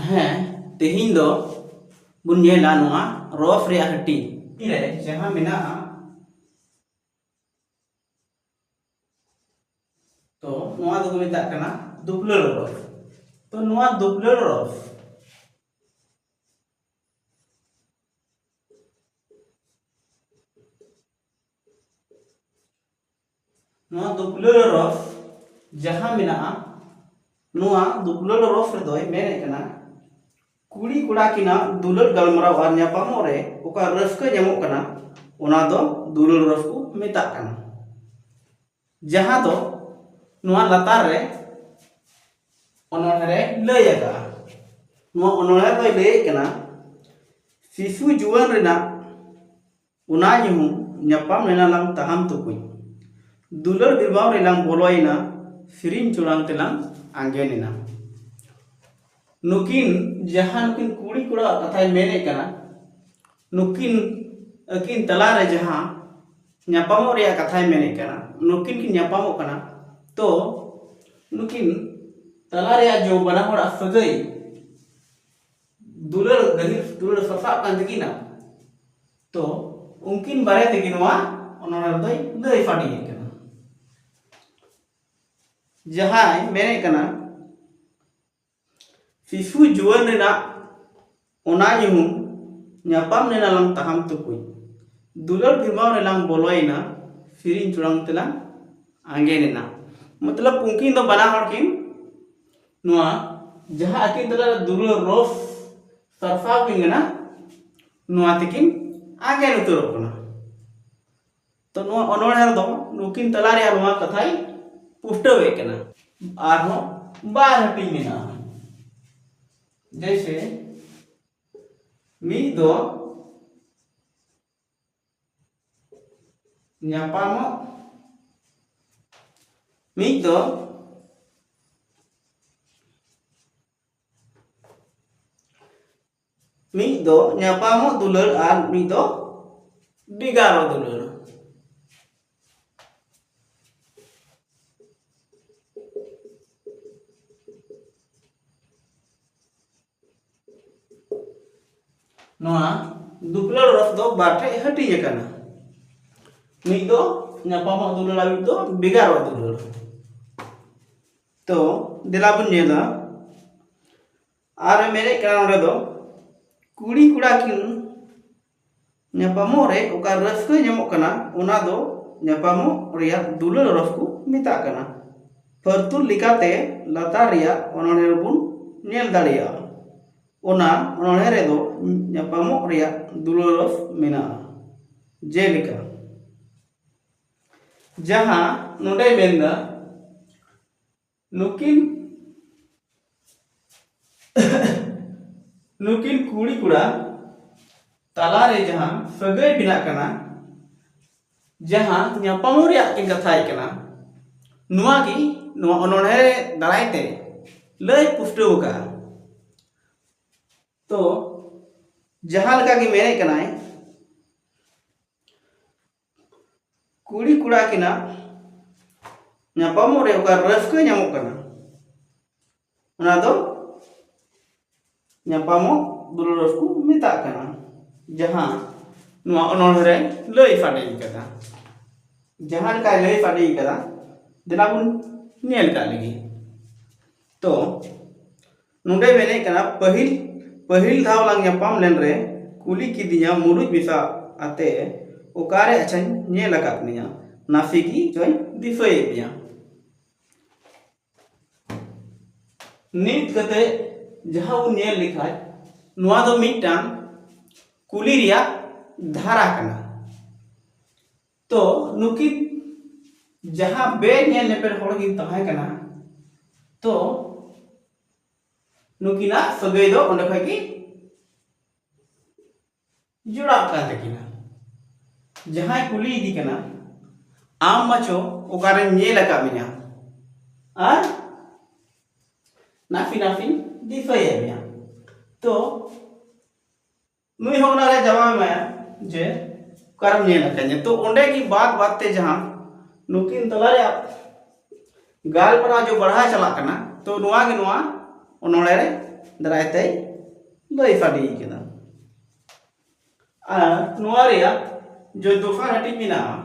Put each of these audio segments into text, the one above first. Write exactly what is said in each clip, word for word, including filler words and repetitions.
ᱦᱮᱸ, ᱛᱮᱦᱮᱧ ᱫᱚ ᱵᱚᱱ ᱧᱮᱞᱟ ᱱᱚᱣᱟ ᱨᱚᱯᱷ ᱨᱮᱭᱟᱜ ᱦᱟᱹᱴᱤᱧ ᱨᱮ ᱡᱟᱦᱟᱸ ᱢᱮᱱᱟᱜᱼᱟ, ᱛᱚ ᱱᱚᱣᱟ ᱫᱚᱠᱚ ᱢᱮᱛᱟᱜ ᱠᱟᱱᱟ ᱫᱩᱯᱞᱟᱹᱲ ᱨᱚᱯᱷ᱾ ᱛᱚ ᱱᱚᱣᱟ ᱫᱩᱯᱞᱟᱹᱲ ᱨᱚᱯᱷ ᱱᱚᱣᱟ ᱫᱩᱯᱞᱟᱹᱲ ᱨᱚᱯᱷ ᱡᱟᱦᱟᱸ ᱢᱮᱱᱟᱜᱼᱟ, ᱱᱚᱣᱟ ᱫᱩᱯᱞᱟᱹᱲ ᱨᱚᱯᱷ ᱨᱮᱫᱚᱭ ᱢᱮᱱᱮᱫ ᱠᱟᱱᱟ, ᱠᱩᱲᱤ ᱠᱚᱲᱟ ᱠᱤᱱᱟᱜ ᱫᱩᱞᱟᱹᱲ ᱜᱟᱞᱢᱟᱨᱟᱣ ᱟᱨ ᱧᱟᱯᱟᱢᱚᱜ ᱨᱮ ᱚᱠᱟ ᱨᱟᱹᱥᱠᱟᱹ ᱧᱟᱢᱚᱜ ᱠᱟᱱᱟ, ᱚᱱᱟ ᱫᱚ ᱫᱩᱞᱟᱹᱲ ᱨᱚᱯᱷ ᱠᱚ ᱢᱮᱛᱟᱜ ᱠᱟᱱᱟ᱾ ᱡᱟᱦᱟᱸ ᱫᱚ ᱱᱚᱣᱟ ᱞᱟᱛᱟᱨ ᱨᱮ ᱚᱱᱚᱬᱦᱮ ᱨᱮ ᱞᱟᱹᱭ ᱟᱠᱟᱫᱼᱟ᱾ ᱱᱚᱣᱟ ᱚᱱᱚᱬᱦᱮ ᱫᱚᱭ ᱞᱟᱹᱭᱮᱫ ᱠᱟᱱᱟ, ᱥᱤᱥᱩ ᱡᱩᱣᱟᱹᱱ ᱨᱮᱱᱟᱜ ᱚᱱᱟ ᱧᱩᱦᱩᱢ ᱧᱟᱯᱟᱢ ᱞᱮᱱᱟ ᱞᱟᱝ ᱛᱟᱦᱟᱢ ᱛᱩᱠᱩᱡ, ᱫᱩᱞᱟᱹᱲ ᱵᱤᱨᱵᱟᱣ ᱨᱮᱞᱟᱝ ᱵᱚᱞᱚᱭᱮᱱᱟ, ᱥᱮᱨᱮᱧ ᱪᱚᱲᱟᱝ ᱛᱮᱞᱟᱝ ᱟᱸᱜᱮᱱ ᱮᱱᱟ᱾ ᱱᱩᱠᱤᱱ ᱡᱟᱦᱟᱸ ᱱᱩᱠᱤᱱ ᱠᱩᱲᱤ ᱠᱚᱲᱟᱣᱟᱜ ᱠᱟᱛᱷᱟᱭ ᱢᱮᱱᱮᱫ ᱠᱟᱱᱟ, ᱱᱩᱠᱤᱱ ᱟᱹᱠᱤᱱ ᱛᱟᱞᱟᱨᱮ ᱡᱟᱦᱟᱸ ᱧᱟᱯᱟᱢᱚᱜ ᱨᱮᱭᱟᱜ ᱠᱟᱛᱷᱟᱭ ᱢᱮᱱᱮᱫ ᱠᱟᱱᱟ, ᱱᱩᱠᱤᱱ ᱠᱤᱱ ᱧᱟᱯᱟᱢᱚᱜ ᱠᱟᱱᱟ, ᱛᱚ ᱱᱩᱠᱤᱱ ᱛᱟᱞᱟ ᱨᱮᱭᱟᱜ ᱡᱚ ᱵᱟᱱᱟ ᱦᱚᱲᱟᱜ ᱥᱟᱹᱜᱟᱹᱭ ᱫᱩᱞᱟᱹᱲ ᱜᱟᱹᱦᱤᱨ ᱫᱩᱞᱟᱹᱲ ᱥᱟᱨᱥᱟᱜ ᱠᱟᱱ ᱛᱟᱹᱠᱤᱱᱟ᱾ ᱛᱚ ᱩᱱᱠᱤᱱ ᱵᱟᱨᱮ ᱛᱮᱜᱮ ᱱᱚᱣᱟ ᱚᱱᱚᱬᱦᱮ ᱨᱮᱫᱚᱭ ᱞᱟᱹᱭ ᱥᱟᱰᱮᱭᱮᱫ ᱠᱟᱱᱟ᱾ ᱡᱟᱦᱟᱸᱭ ᱢᱮᱱᱮᱫ ᱠᱟᱱᱟ, ᱥᱤᱥᱩ ᱡᱩᱣᱟᱹᱱ ᱨᱮᱱᱟᱜ ᱚᱱᱟ ᱧᱩᱦᱩᱢ ᱧᱟᱯᱟᱢ ᱞᱮᱱᱟ ᱞᱟᱝ ᱛᱟᱦᱟᱢ ᱛᱩᱠᱩᱡ, ᱫᱩᱞᱟᱹᱲ ᱵᱤᱢᱟᱣ ᱨᱮᱞᱟᱝ ᱵᱚᱞᱚᱭᱮᱱᱟ, ᱥᱮᱨᱮᱧ ᱪᱚᱲᱟᱝ ᱛᱮᱞᱟᱝ ᱟᱸᱜᱮᱱ ᱮᱱᱟ᱾ ᱢᱚᱛᱞᱚᱵ ᱩᱱᱠᱤᱱ ᱫᱚ ᱵᱟᱱᱟ ᱦᱚᱲ ᱠᱤᱱ ᱱᱚᱣᱟ ᱡᱟᱦᱟᱸ ᱟᱹᱠᱤᱱ ᱛᱟᱞᱟᱨᱮ ᱫᱩᱞᱟᱹᱲ ᱨᱚᱥ ᱥᱟᱨᱥᱟᱣ ᱠᱤᱱ ᱠᱟᱱᱟ, ᱱᱚᱣᱟ ᱛᱮᱠᱤᱱ ᱟᱸᱜᱮᱱ ᱩᱛᱟᱹᱨᱚᱜ ᱠᱟᱱᱟ᱾ ᱛᱚ ᱱᱚᱣᱟ ᱚᱱᱚᱬᱦᱮ ᱨᱮᱫᱚ ᱱᱩᱠᱤᱱ ᱛᱟᱞᱟ ᱨᱮᱭᱟᱜ ᱱᱚᱣᱟ ᱠᱟᱛᱷᱟᱭ ᱯᱩᱥᱴᱟᱹᱣᱮᱫ ᱠᱟᱱᱟ᱾ ᱟᱨᱦᱚᱸ ᱵᱟᱨ ᱦᱟᱹᱴᱤᱧ ᱢᱮᱱᱟᱜᱼᱟ, ᱡᱮᱭᱥᱮ ᱢᱤᱫ ᱫᱚ ᱧᱟᱯᱟᱢᱚᱜ, ᱢᱤᱫ ᱫᱚ ᱢᱤᱫ ᱫᱚ ᱧᱟᱯᱟᱢᱚᱜ ᱫᱩᱞᱟᱹᱲ ᱟᱨ ᱢᱤᱫ ᱫᱚ ᱵᱷᱮᱜᱟᱨᱚᱜ ᱫᱩᱞᱟᱹᱲ᱾ ᱱᱚᱣᱟ ᱫᱩᱞᱟᱹᱲ ᱦᱚᱨᱚᱯ ᱫᱚ ᱵᱟᱨ ᱴᱷᱮᱡ ᱦᱟᱹᱴᱤᱧ ᱟᱠᱟᱱᱟ᱾ ᱢᱤᱫ ᱫᱚ ᱧᱟᱯᱟᱢᱚᱜ ᱫᱩᱞᱟᱹᱲ ᱟᱨ ᱢᱤᱫ ᱫᱚ ᱵᱷᱮᱜᱟᱨᱚᱜ ᱫᱩᱞᱟᱹᱲ᱾ ᱛᱚ ᱫᱮᱞᱟ ᱵᱚᱱ ᱧᱮᱞᱟ᱾ ᱟᱨ ᱢᱮᱱᱮᱫ ᱠᱟᱱᱟ ᱱᱚᱰᱮ ᱫᱚ ᱠᱩᱲᱤ ᱠᱚᱲᱟ ᱠᱤᱱ ᱧᱟᱯᱟᱢᱚᱜ ᱨᱮ ᱚᱠᱟ ᱨᱟᱹᱥᱠᱟᱹ ᱧᱟᱢᱚᱜ ᱠᱟᱱᱟ, ᱚᱱᱟ ᱫᱚ ᱧᱟᱯᱟᱢᱚᱜ ᱨᱮᱭᱟᱜ ᱫᱩᱞᱟᱹᱲ ᱦᱚᱨᱚᱯ ᱠᱚ ᱢᱮᱛᱟᱜ ᱠᱟᱱᱟ᱾ ᱯᱷᱟᱹᱨᱛᱩᱞ ᱞᱮᱠᱟᱛᱮ ᱞᱟᱛᱟᱨ ᱨᱮᱭᱟᱜ ᱚᱱᱚᱬᱦᱮ ᱨᱮᱵᱚᱱ ᱧᱮᱞ ᱫᱟᱲᱮᱭᱟᱜᱼᱟ᱾ ᱚᱱᱟ ᱚᱱᱚᱬᱦᱮ ᱨᱮᱫᱚ ᱧᱟᱯᱟᱢᱚᱜ ᱨᱮᱭᱟᱜ ᱫᱩᱞᱟᱹᱲ ᱦᱚᱨᱚᱯ ᱢᱮᱱᱟᱜᱼᱟ᱾ ᱡᱮᱞᱮᱠᱟ, ᱡᱟᱦᱟᱸ ᱱᱚᱰᱮᱭ ᱢᱮᱱᱫᱟ, ᱱᱩᱠᱤᱱ ᱱᱩᱠᱤᱱ ᱠᱩᱲᱤ ᱠᱚᱲᱟ ᱛᱟᱞᱟᱨᱮ ᱡᱟᱦᱟᱸ ᱥᱟᱹᱜᱟᱹᱭ ᱵᱮᱱᱟᱜ ᱠᱟᱱᱟ, ᱡᱟᱦᱟᱸ ᱧᱟᱯᱟᱢ ᱨᱮᱭᱟᱜ ᱠᱤᱱ ᱠᱟᱛᱷᱟᱭ ᱠᱟᱱᱟ, ᱱᱚᱣᱟ ᱜᱮ ᱱᱚᱣᱟ ᱚᱱᱚᱬᱦᱮ ᱫᱟᱨᱟᱭ ᱛᱮ ᱞᱟᱹᱭ ᱯᱩᱥᱴᱟᱹᱣ ᱟᱠᱟᱫᱼᱟ᱾ ᱛᱚ ᱡᱟᱦᱟᱸ ᱞᱮᱠᱟ ᱜᱮ ᱢᱮᱱᱮᱫ ᱠᱟᱱᱟᱭ, ᱠᱩᱲᱤ ᱠᱚᱲᱟ ᱠᱤᱱᱟᱜ ᱧᱟᱯᱟᱢᱚᱜ ᱨᱮ ᱚᱠᱟ ᱨᱟᱹᱥᱠᱟᱹ ᱧᱟᱢᱚᱜ ᱠᱟᱱᱟ, ᱚᱱᱟ ᱫᱚ ᱧᱟᱯᱟᱢᱚᱜ ᱫᱩᱞᱟᱹᱲ ᱦᱚᱨᱚᱯ ᱠᱚ ᱢᱮᱛᱟᱜ ᱠᱟᱱᱟ, ᱡᱟᱦᱟᱸ ᱱᱚᱣᱟ ᱚᱱᱚᱬᱦᱮ ᱨᱮ ᱞᱟᱹᱭ ᱥᱟᱰᱮ ᱠᱟᱫᱟ᱾ ᱡᱟᱦᱟᱸ ᱞᱮᱠᱟᱭ ᱞᱟᱹᱭ ᱥᱟᱰᱮ ᱠᱟᱫᱟ, ᱫᱮᱞᱟ ᱵᱚᱱ ᱧᱮᱞ ᱠᱟᱜ ᱞᱮᱜᱮ᱾ ᱛᱚ ᱱᱚᱰᱮ ᱢᱮᱱᱮᱫ ᱠᱟᱱᱟ, ᱯᱟᱹᱦᱤᱞ ᱯᱟᱹᱦᱤᱞ ᱫᱷᱟᱣ ᱞᱟᱝ ᱧᱟᱯᱟᱢ ᱞᱮᱱ ᱨᱮ ᱠᱩᱞᱤ ᱠᱤᱫᱤᱧᱟ ᱢᱩᱨᱩᱡ ᱢᱮᱥᱟ ᱟᱛᱮ, ᱚᱠᱟᱨᱮ ᱟᱪᱪᱷᱟᱧ ᱧᱮᱞ ᱟᱠᱟᱫ ᱢᱮᱭᱟ, ᱱᱟᱥᱮ ᱜᱮ ᱪᱚᱧ ᱫᱤᱥᱟᱹᱭᱮᱫ ᱢᱮᱭᱟ᱾ ᱱᱤᱛ ᱠᱟᱛᱮ ᱡᱟᱦᱟᱸ ᱵᱚᱱ ᱧᱮᱞ ᱞᱮᱠᱷᱟᱡ, ᱱᱚᱣᱟ ᱫᱚ ᱢᱤᱫᱴᱟᱝ ᱠᱩᱞᱤ ᱨᱮᱭᱟᱜ ᱫᱷᱟᱨᱟ ᱠᱟᱱᱟ᱾ ᱛᱚ ᱱᱩᱠᱤᱱ ᱡᱟᱦᱟᱸ ᱵᱮ ᱧᱮᱞ ᱧᱮᱯᱮᱞ ᱦᱚᱲ ᱠᱤᱱ ᱛᱟᱦᱮᱸ ᱠᱟᱱᱟ, ᱛᱚ ᱱᱩᱠᱤᱱᱟᱜ ᱥᱟᱹᱜᱟᱹᱭ ᱫᱚ ᱚᱸᱰᱮ ᱠᱷᱚᱡ ᱜᱮ ᱡᱚᱲᱟᱜ ᱠᱟᱱ ᱛᱟᱹᱠᱤᱱᱟ᱾ ᱡᱟᱦᱟᱸᱭ ᱠᱩᱞᱤᱭᱮᱫᱮ ᱠᱟᱱᱟ, ᱟᱢ ᱢᱟᱪᱚ ᱚᱠᱟᱨᱮᱢ ᱧᱮᱞ ᱟᱠᱟᱫ ᱢᱮᱭᱟ ᱟᱨ ᱱᱟᱥᱮ ᱱᱟᱥᱮᱧ ᱫᱤᱥᱟᱹᱭᱮᱫ ᱢᱮᱭᱟ᱾ ᱛᱚ ᱱᱩᱭ ᱦᱚᱸ ᱚᱱᱟᱨᱮ ᱡᱟᱵᱟᱵ ᱮᱢᱟᱭᱟ ᱡᱮ, ᱚᱠᱟᱨᱮᱢ ᱧᱮᱞ ᱟᱠᱟᱫᱤᱧᱟ? ᱛᱚ ᱚᱸᱰᱮ ᱜᱮ ᱵᱟᱫ ᱵᱟᱫ ᱛᱮ ᱡᱟᱦᱟᱸ ᱱᱩᱠᱤᱱ ᱛᱟᱞᱟ ᱨᱮᱭᱟᱜ ᱜᱟᱞᱢᱟᱨᱟᱣ ᱡᱚ ᱵᱟᱲᱦᱟᱣ ᱪᱟᱞᱟᱜ ᱠᱟᱱᱟ, ᱛᱚ ᱱᱚᱣᱟ ᱜᱮ ᱱᱚᱣᱟ ᱚᱱᱚᱬᱦᱮ ᱨᱮ ᱫᱟᱨᱟᱭ ᱛᱮᱭ ᱞᱟᱹᱭ ᱥᱟᱰᱮ ᱠᱮᱫᱟ᱾ ᱟᱨ ᱱᱚᱣᱟ ᱨᱮᱭᱟᱜ ᱡᱚ ᱫᱚᱯᱷᱟ ᱦᱟᱹᱴᱤᱧ ᱢᱮᱱᱟᱜᱼᱟ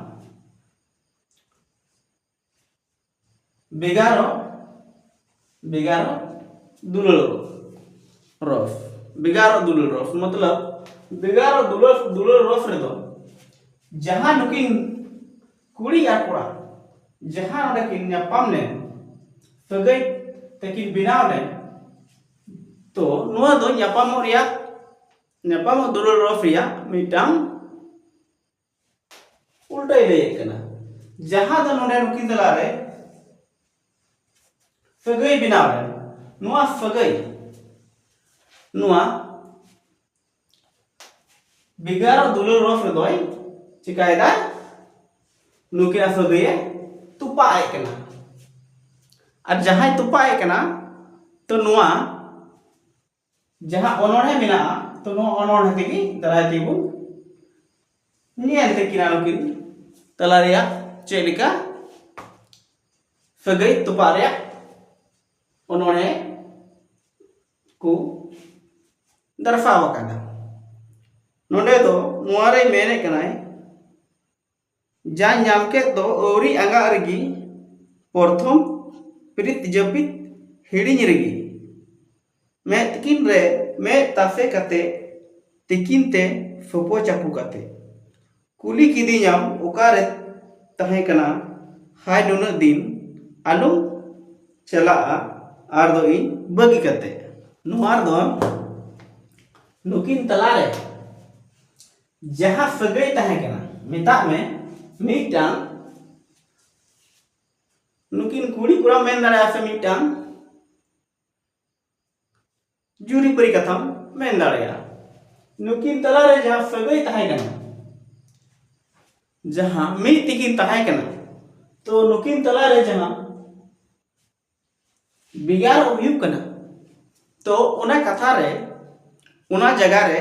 ᱵᱮᱜᱟᱨᱚ ᱵᱮᱜᱟᱨᱚ ᱫᱩᱞᱟᱹᱲ ᱨᱚᱥ᱾ ᱵᱮᱜᱟᱨᱚ ᱫᱩᱞᱟᱹᱲ ᱨᱚᱥ ᱢᱚᱛᱞᱚᱵ ᱵᱮᱜᱟᱨᱚ ᱫᱩᱞᱟᱹᱲ ᱫᱩᱞᱟᱹᱲ ᱨᱚᱥ ᱨᱮᱫᱚ ᱡᱟᱦᱟᱸ ᱱᱩᱠᱤᱱ ᱠᱩᱲᱤ ᱟᱨ ᱠᱚᱲᱟ ᱡᱟᱦᱟᱸ ᱚᱸᱰᱮ ᱠᱤᱱ ᱧᱟᱯᱟᱢ ᱞᱮᱱ, ᱥᱟᱹᱜᱟᱹᱭ ᱛᱮᱠᱤᱱ ᱵᱮᱱᱟᱣ ᱞᱮᱱ, ᱛᱚ ᱱᱚᱣᱟ ᱫᱚ ᱧᱟᱯᱟᱢᱚᱜ ᱨᱮᱭᱟᱜ ᱧᱟᱯᱟᱢᱚᱜ ᱫᱩᱞᱟᱹᱲ ᱨᱚᱥ ᱨᱮᱭᱟᱜ ᱢᱤᱫᱴᱟᱝ ᱩᱞᱴᱟᱹᱭ ᱞᱟᱹᱭᱮᱫ ᱠᱟᱱᱟ, ᱡᱟᱦᱟᱸ ᱫᱚ ᱱᱚᱰᱮ ᱱᱩᱠᱤᱱ ᱛᱟᱞᱟᱨᱮ ᱥᱟᱹᱜᱟᱹᱭ ᱵᱮᱱᱟᱣ ᱞᱮᱱ᱾ ᱱᱚᱣᱟ ᱥᱟᱹᱜᱟᱹᱭ, ᱱᱚᱣᱟ ᱵᱮᱜᱟᱨ ᱫᱩᱞᱟᱹᱲ ᱨᱚᱥ ᱨᱮᱫᱚᱭ ᱪᱤᱠᱟᱭᱮᱫᱟ? ᱱᱩᱠᱤᱱᱟᱜ ᱥᱟᱹᱜᱟᱹᱭᱮ ᱛᱚᱯᱟᱜ ᱮᱫ ᱠᱟᱱᱟ᱾ ᱟᱨ ᱡᱟᱦᱟᱸᱭ ᱛᱚᱯᱟᱜ ᱮᱫ ᱠᱟᱱᱟ, ᱛᱚ ᱱᱚᱣᱟ ᱡᱟᱦᱟᱸ ᱚᱱᱚᱬᱦᱮ ᱢᱮᱱᱟᱜᱼᱟ, ᱛᱚ ᱱᱚᱣᱟ ᱚᱱᱚᱬᱦᱮ ᱛᱮᱜᱮ ᱫᱟᱨᱟᱭ ᱛᱮᱵᱚᱱ ᱧᱮᱞ ᱛᱟᱹᱠᱤᱱᱟ ᱱᱩᱠᱤᱱ ᱛᱟᱞᱟ ᱨᱮᱭᱟᱜ ᱪᱮᱫ ᱞᱮᱠᱟ ᱥᱟᱹᱜᱟᱹᱭ ᱛᱚᱯᱟᱜ ᱨᱮᱭᱟᱜ ᱚᱱᱚᱬᱦᱮ ᱠᱚ ᱫᱟᱨᱥᱟᱣ ᱟᱠᱟᱫᱟ᱾ ᱱᱚᱰᱮ ᱫᱚ ᱱᱚᱣᱟ ᱨᱮ ᱢᱮᱱᱮᱫ ᱠᱟᱱᱟᱭ, ᱡᱟᱧ ᱧᱟᱢ ᱠᱮᱫ ᱫᱚ ᱟᱹᱣᱨᱤ ᱟᱸᱜᱟᱜ ᱨᱮᱜᱮ, ᱯᱨᱚᱛᱷᱚᱢ ᱯᱤᱨᱤᱛ ᱡᱟᱹᱯᱤᱫ ᱦᱤᱲᱤᱧ ᱨᱮᱜᱮ, ᱢᱮᱫ ᱛᱤᱠᱤᱱ ᱨᱮ ᱢᱮᱫ ᱛᱟᱥᱮ ᱠᱟᱛᱮ, ᱛᱤᱠᱤᱱ ᱛᱮ ᱥᱚᱯᱚ ᱪᱟᱯᱚ ᱠᱟᱛᱮ, ᱠᱩᱞᱤ ᱠᱤᱫᱤᱧᱟᱢ ᱚᱠᱟᱨᱮ ᱛᱟᱦᱮᱸ ᱠᱟᱱᱟ, ᱦᱟᱭ ᱱᱩᱱᱟᱹᱜ ᱫᱤᱱ ᱟᱞᱚᱢ ᱪᱟᱞᱟᱜᱼᱟ ᱟᱨ ᱫᱚ ᱤᱧ ᱵᱟᱹᱜᱤ ᱠᱟᱛᱮ᱾ ᱱᱚᱣᱟ ᱨᱮᱫᱚ ᱱᱩᱠᱤᱱ ᱛᱟᱞᱟᱨᱮ ᱡᱟᱦᱟᱸ ᱥᱟᱹᱜᱟᱹᱭ ᱛᱟᱦᱮᱸ ᱠᱟᱱᱟ, ᱢᱮᱛᱟᱜ ᱢᱮ ᱢᱤᱫᱴᱟᱝ ᱱᱩᱠᱤᱱ ᱠᱩᱲᱤ ᱠᱚᱲᱟ ᱢᱮᱱ ᱫᱟᱲᱮᱭᱟᱜᱼᱟ ᱥᱮ ᱢᱤᱫᱴᱟᱝ ᱡᱩᱨᱤᱯᱟᱹᱨᱤ ᱠᱟᱛᱷᱟᱢ ᱢᱮᱱ ᱫᱟᱲᱮᱭᱟᱜᱼᱟ᱾ ᱱᱩᱠᱤᱱ ᱛᱟᱞᱟᱨᱮ ᱡᱟᱦᱟᱸ ᱥᱟᱹᱜᱟᱹᱭ ᱛᱟᱦᱮᱸ ᱠᱟᱱᱟ, ᱡᱟᱦᱟᱸ ᱢᱤᱫ ᱛᱮᱠᱤᱱ ᱛᱟᱦᱮᱸ ᱠᱟᱱᱟ, ᱛᱚ ᱱᱩᱠᱤᱱ ᱛᱟᱞᱟᱨᱮ ᱡᱟᱦᱟᱸ ᱵᱷᱮᱜᱟᱨᱚᱜ ᱦᱩᱭᱩᱜ ᱠᱟᱱᱟ, ᱛᱚ ᱚᱱᱟ ᱠᱟᱛᱷᱟ ᱨᱮ, ᱚᱱᱟ ᱡᱟᱭᱜᱟ ᱨᱮ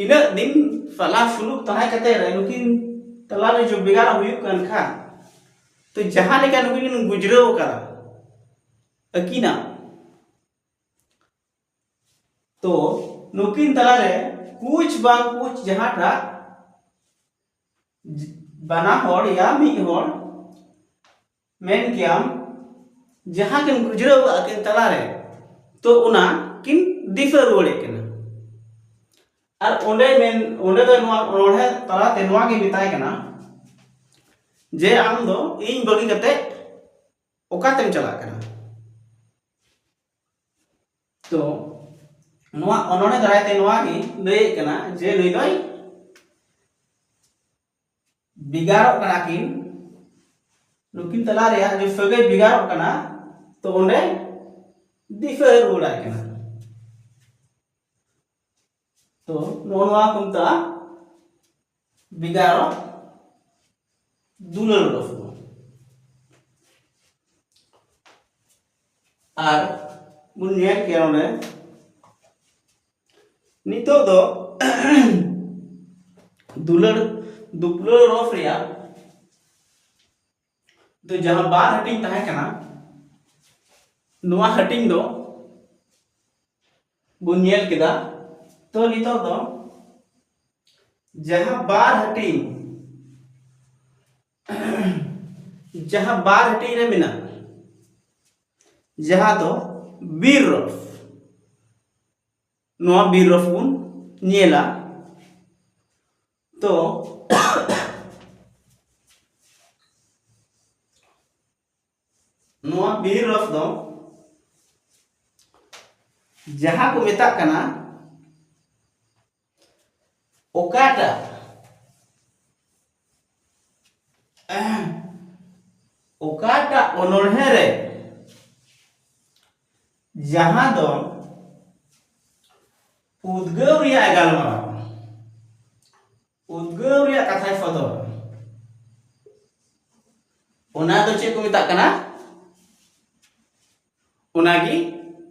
ᱤᱱᱟᱹᱜ ᱫᱤᱱ ᱥᱟᱞᱟ ᱥᱩᱞᱩᱠ ᱛᱟᱦᱮᱸ ᱠᱟᱛᱮ ᱨᱮ ᱱᱩᱠᱤᱱ ᱛᱟᱞᱟᱨᱮ ᱡᱩᱫᱤ ᱵᱷᱮᱜᱟᱨᱚᱜ ᱦᱩᱭᱩᱜ ᱠᱟᱱ ᱠᱷᱟᱱ, ᱛᱚ ᱡᱟᱦᱟᱸ ᱞᱮᱠᱟ ᱱᱩᱠᱤᱱ ᱠᱤᱱ ᱜᱩᱡᱽᱨᱟᱹᱣ ᱟᱠᱟᱫᱟ ᱟᱹᱠᱤᱱᱟᱜ, ᱛᱚ ᱱᱩᱠᱤᱱ ᱛᱟᱞᱟᱨᱮ ᱠᱩᱪ ᱵᱟᱝ ᱠᱩᱪ ᱡᱟᱦᱟᱸᱴᱟᱜ ᱵᱟᱱᱟ ᱦᱚᱲ ᱭᱟ ᱢᱤᱫ ᱦᱚᱲ ᱢᱮᱱ ᱠᱮᱭᱟᱢ ᱡᱟᱦᱟᱸ ᱠᱤᱱ ᱜᱩᱡᱽᱨᱟᱹᱣ ᱟᱠᱟᱫ ᱠᱤᱱ ᱛᱟᱞᱟᱨᱮ, ᱛᱚ ᱚᱱᱟ ᱠᱤᱱ ᱫᱤᱥᱟᱹ ᱨᱩᱣᱟᱹᱲᱮᱫ ᱠᱟᱱᱟ᱾ ᱟᱨ ᱚᱸᱰᱮ ᱢᱮᱱ ᱚᱸᱰᱮ ᱫᱚ ᱱᱚᱣᱟ ᱚᱱᱚᱬᱦᱮ ᱛᱟᱞᱟᱛᱮ ᱱᱚᱣᱟ ᱜᱮ ᱢᱮᱛᱟᱭ ᱠᱟᱱᱟ ᱡᱮ ᱟᱢ ᱫᱚ ᱤᱧ ᱵᱟᱹᱜᱤ ᱠᱟᱛᱮ ᱚᱠᱟᱛᱮᱢ ᱪᱟᱞᱟᱜ ᱠᱟᱱᱟ? ᱛᱚ ᱱᱚᱣᱟ ᱚᱱᱚᱬᱦᱮ ᱫᱟᱨᱟᱭ ᱛᱮ ᱱᱚᱣᱟ ᱜᱮ ᱞᱟᱹᱭᱮᱫ ᱠᱟᱱᱟ ᱡᱮ ᱱᱩᱭ ᱫᱚᱭ ᱵᱷᱮᱜᱟᱨᱚᱜ ᱠᱟᱱᱟ ᱠᱤᱱ, ᱱᱩᱠᱤᱱ ᱛᱟᱞᱟ ᱨᱮᱭᱟᱜ ᱡᱮ ᱥᱟᱹᱜᱟᱹᱭ ᱵᱷᱮᱜᱟᱨᱚᱜ ᱠᱟᱱᱟ, ᱛᱚ ᱚᱸᱰᱮ ᱫᱤᱥᱟᱹ ᱨᱩᱣᱟᱹᱲᱟᱭ ᱠᱟᱱᱟ᱾ ᱛᱚ ᱱᱚᱜᱼᱚ ᱱᱚᱣᱟ ᱠᱚ ᱢᱮᱛᱟᱜᱼᱟ ᱵᱷᱮᱜᱟᱨᱚᱜ ᱫᱩᱞᱟᱹᱲ ᱨᱚᱥ ᱫᱚ᱾ ᱟᱨ ᱵᱚᱱ ᱧᱮᱞ ᱠᱮᱭᱟ ᱚᱸᱰᱮ ᱱᱤᱛᱚᱜ ᱫᱚ ᱫᱩᱞᱟᱹᱲ ᱫᱩᱯᱞᱟᱹᱲ ᱨᱚᱥ ᱨᱮᱭᱟᱜ ᱫᱚ ᱡᱟᱦᱟᱸ ᱵᱟᱨ ᱦᱟᱹᱴᱤᱧ ᱛᱟᱦᱮᱸ ᱠᱟᱱᱟ, ᱱᱚᱣᱟ ᱦᱟᱹᱴᱤᱧ ᱫᱚ ᱵᱚᱱ ᱧᱮᱞ ᱠᱮᱫᱟ᱾ ᱛᱚ ᱱᱤᱛᱚᱜ ᱫᱚ ᱡᱟᱦᱟᱸ ᱵᱟᱨ ᱦᱟᱹᱴᱤᱧ ᱡᱟᱦᱟᱸ ᱵᱟᱨ ᱦᱟᱹᱴᱤᱧ ᱨᱮ ᱢᱮᱱᱟᱜ, ᱡᱟᱦᱟᱸ ᱫᱚ ᱵᱤᱨ ᱨᱚᱥ, ᱱᱚᱣᱟ ᱵᱤᱨ ᱨᱚᱥ ᱵᱚᱱ ᱧᱮᱞᱟ᱾ ᱛᱚ ᱱᱚᱣᱟ ᱵᱤᱨ ᱨᱚᱥ ᱫᱚ ᱡᱟᱦᱟᱸ ᱠᱚ ᱢᱮᱛᱟᱜ ᱠᱟᱱᱟ ᱚᱠᱟᱴᱟᱜ ᱚᱠᱟᱴᱟᱜ ᱚᱱᱚᱬᱦᱮ ᱨᱮ ᱡᱟᱦᱟᱸ ᱫᱚ ᱩᱫᱽᱜᱟᱹᱣ ᱨᱮᱭᱟᱜ ᱮ ᱜᱟᱞᱢᱟᱨᱟᱣᱟ, ᱩᱫᱽᱜᱟᱹᱣ ᱨᱮᱭᱟᱜ ᱠᱟᱛᱷᱟᱭ ᱥᱚᱫᱚᱨᱟ, ᱚᱱᱟ ᱫᱚ ᱪᱮᱫ ᱠᱚ ᱢᱮᱛᱟᱜ ᱠᱟᱱᱟ? ᱚᱱᱟᱜᱮ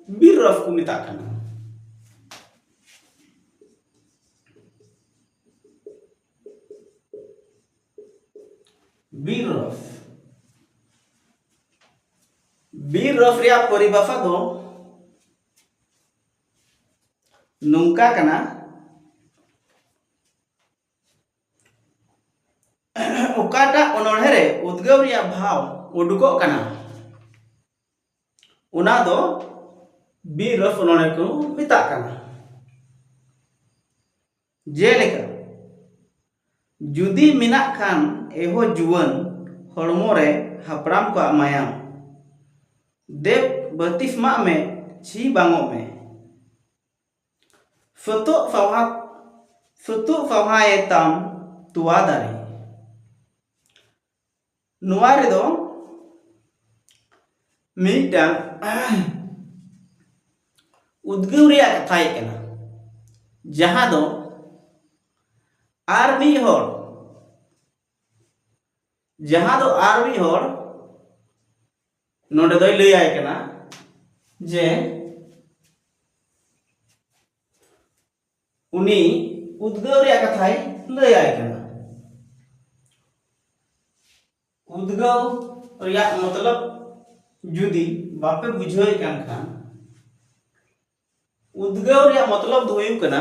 ᱵᱤᱨ ᱨᱚᱥ ᱠᱚ ᱢᱮᱛᱟᱜ ᱠᱟᱱᱟ᱾ ᱵᱤᱨ ᱨᱚᱥ, ᱵᱤᱨ ᱨᱚᱥ ᱨᱮᱭᱟᱜ ᱯᱚᱨᱤᱵᱷᱟᱥᱟ ᱫᱚ ᱱᱚᱝᱠᱟ ᱠᱟᱱᱟ, ᱚᱠᱟᱴᱟᱜ ᱚᱱᱚᱬᱦᱮ ᱨᱮ ᱩᱫᱽᱜᱟᱹᱣ ᱨᱮᱭᱟᱜ ᱵᱷᱟᱣ ᱩᱰᱩᱠᱚᱜ ᱠᱟᱱᱟ, ᱚᱱᱟ ᱫᱚ ᱵᱤᱨᱚᱥ ᱚᱱᱚᱬᱦᱮ ᱠᱚ ᱢᱮᱛᱟᱜ ᱠᱟᱱᱟ᱾ ᱡᱮᱞᱮᱠᱟ, ᱡᱩᱫᱤ ᱢᱮᱱᱟᱜ ᱠᱷᱟᱱ ᱮᱦᱚ ᱡᱩᱣᱟᱹᱱ ᱦᱚᱲᱢᱚ ᱨᱮ ᱦᱟᱯᱲᱟᱢ ᱠᱚᱣᱟᱜ ᱢᱟᱭᱟᱢ, ᱫᱮᱵ ᱵᱟᱹᱛᱤᱥᱢᱟᱜ ᱢᱮ, ᱪᱷᱤ ᱵᱟᱝᱚᱜ ᱢᱮ᱾ ᱥᱩᱛᱩᱜ ᱥᱟᱶᱦᱟ, ᱥᱩᱛᱩᱜ ᱥᱟᱶᱦᱟᱭᱮ ᱛᱟᱢ ᱛᱚᱣᱟ ᱫᱟᱨᱮ᱾ ᱱᱚᱣᱟ ᱨᱮᱫᱚ ᱢᱤᱫᱴᱟᱝ ᱩᱫᱽᱜᱟᱹᱣ ᱨᱮᱭᱟᱜ ᱠᱟᱛᱷᱟ ᱦᱮᱡ ᱠᱟᱱᱟ, ᱡᱟᱦᱟᱸ ᱫᱚ ᱟᱨ ᱢᱤᱫ ᱦᱚᱲ, ᱡᱟᱦᱟᱸ ᱫᱚ ᱟᱨ ᱢᱤᱫ ᱦᱚᱲ ᱱᱚᱰᱮ ᱫᱚᱭ ᱞᱟᱹᱭᱟᱭ ᱠᱟᱱᱟ ᱡᱮ ᱩᱱᱤ ᱩᱫᱽᱜᱟᱹᱣ ᱨᱮᱭᱟᱜ ᱠᱟᱛᱷᱟᱭ ᱞᱟᱹᱭᱟᱭ ᱠᱟᱱᱟ᱾ ᱩᱫᱽᱜᱟᱹᱣ ᱨᱮᱭᱟᱜ ᱢᱚᱛᱞᱚᱵ ᱡᱩᱫᱤ ᱵᱟᱯᱮ ᱵᱩᱡᱷᱟᱹᱣᱮᱫ ᱠᱟᱱ ᱠᱷᱟᱱ, ᱩᱫᱽᱜᱟᱹᱣ ᱨᱮᱭᱟᱜ ᱢᱚᱛᱞᱚᱵ ᱫᱚ ᱦᱩᱭᱩᱜ ᱠᱟᱱᱟ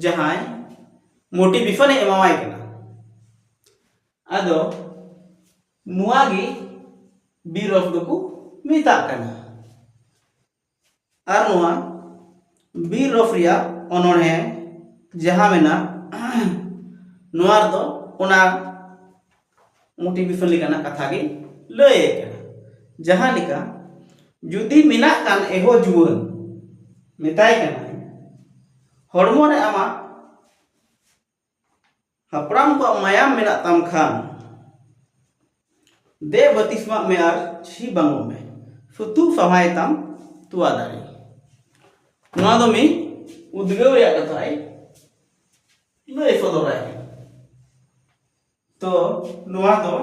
ᱡᱟᱦᱟᱸᱭ ᱢᱳᱴᱤᱵᱷᱮᱥᱚᱱ ᱮ ᱮᱢᱟᱣᱟᱭ ᱠᱟᱱᱟ᱾ ᱟᱫᱚ ᱱᱚᱣᱟ ᱜᱮ ᱵᱤᱨᱚᱥ ᱫᱚᱠᱚ ᱢᱮᱛᱟᱜ ᱠᱟᱱᱟ᱾ ᱟᱨ ᱱᱚᱣᱟ ᱵᱤᱨᱚᱥ ᱨᱮᱭᱟᱜ ᱚᱱᱚᱬᱦᱮ ᱡᱟᱦᱟᱸ ᱢᱮᱱᱟᱜ, ᱱᱚᱣᱟ ᱨᱮᱫᱚ ᱚᱱᱟ ᱢᱳᱴᱤᱵᱷᱮᱥᱚᱱ ᱞᱮᱠᱟᱱᱟᱜ ᱠᱟᱛᱷᱟ ᱜᱮ ᱞᱟᱹᱭ ᱠᱟᱱᱟ᱾ ᱡᱟᱦᱟᱸ ᱞᱮᱠᱟ, ᱡᱩᱫᱤ ᱢᱮᱱᱟᱜ ᱠᱷᱟᱱ ᱮᱦᱚ ᱡᱩᱣᱟᱹᱱ, ᱢᱮᱛᱟᱭ ᱠᱟᱱᱟᱭ, ᱦᱚᱲᱢᱚ ᱨᱮ ᱟᱢᱟᱜ ᱦᱟᱯᱲᱟᱢ ᱠᱚᱣᱟᱜ ᱢᱟᱭᱟᱢ ᱢᱮᱱᱟᱜ ᱛᱟᱢ ᱠᱷᱟᱱ, ᱫᱮ ᱵᱟᱹᱛᱤᱥᱢᱟᱜ ᱢᱮ ᱟᱨ ᱪᱷᱤ ᱵᱟᱝᱚᱜ ᱢᱮ, ᱥᱩᱛᱩᱜ ᱥᱟᱶᱦᱟᱭ ᱛᱟᱢ ᱛᱚᱣᱟ ᱫᱟᱨᱮ᱾ ᱱᱚᱣᱟ ᱫᱚ ᱢᱤᱫ ᱩᱫᱽᱜᱟᱹᱣ ᱨᱮᱭᱟᱜ ᱠᱟᱛᱷᱟᱭ ᱞᱟᱹᱭ ᱥᱚᱫᱚᱨᱟᱭ ᱠᱟᱱᱟ᱾ ᱛᱚ ᱱᱚᱣᱟ ᱫᱚ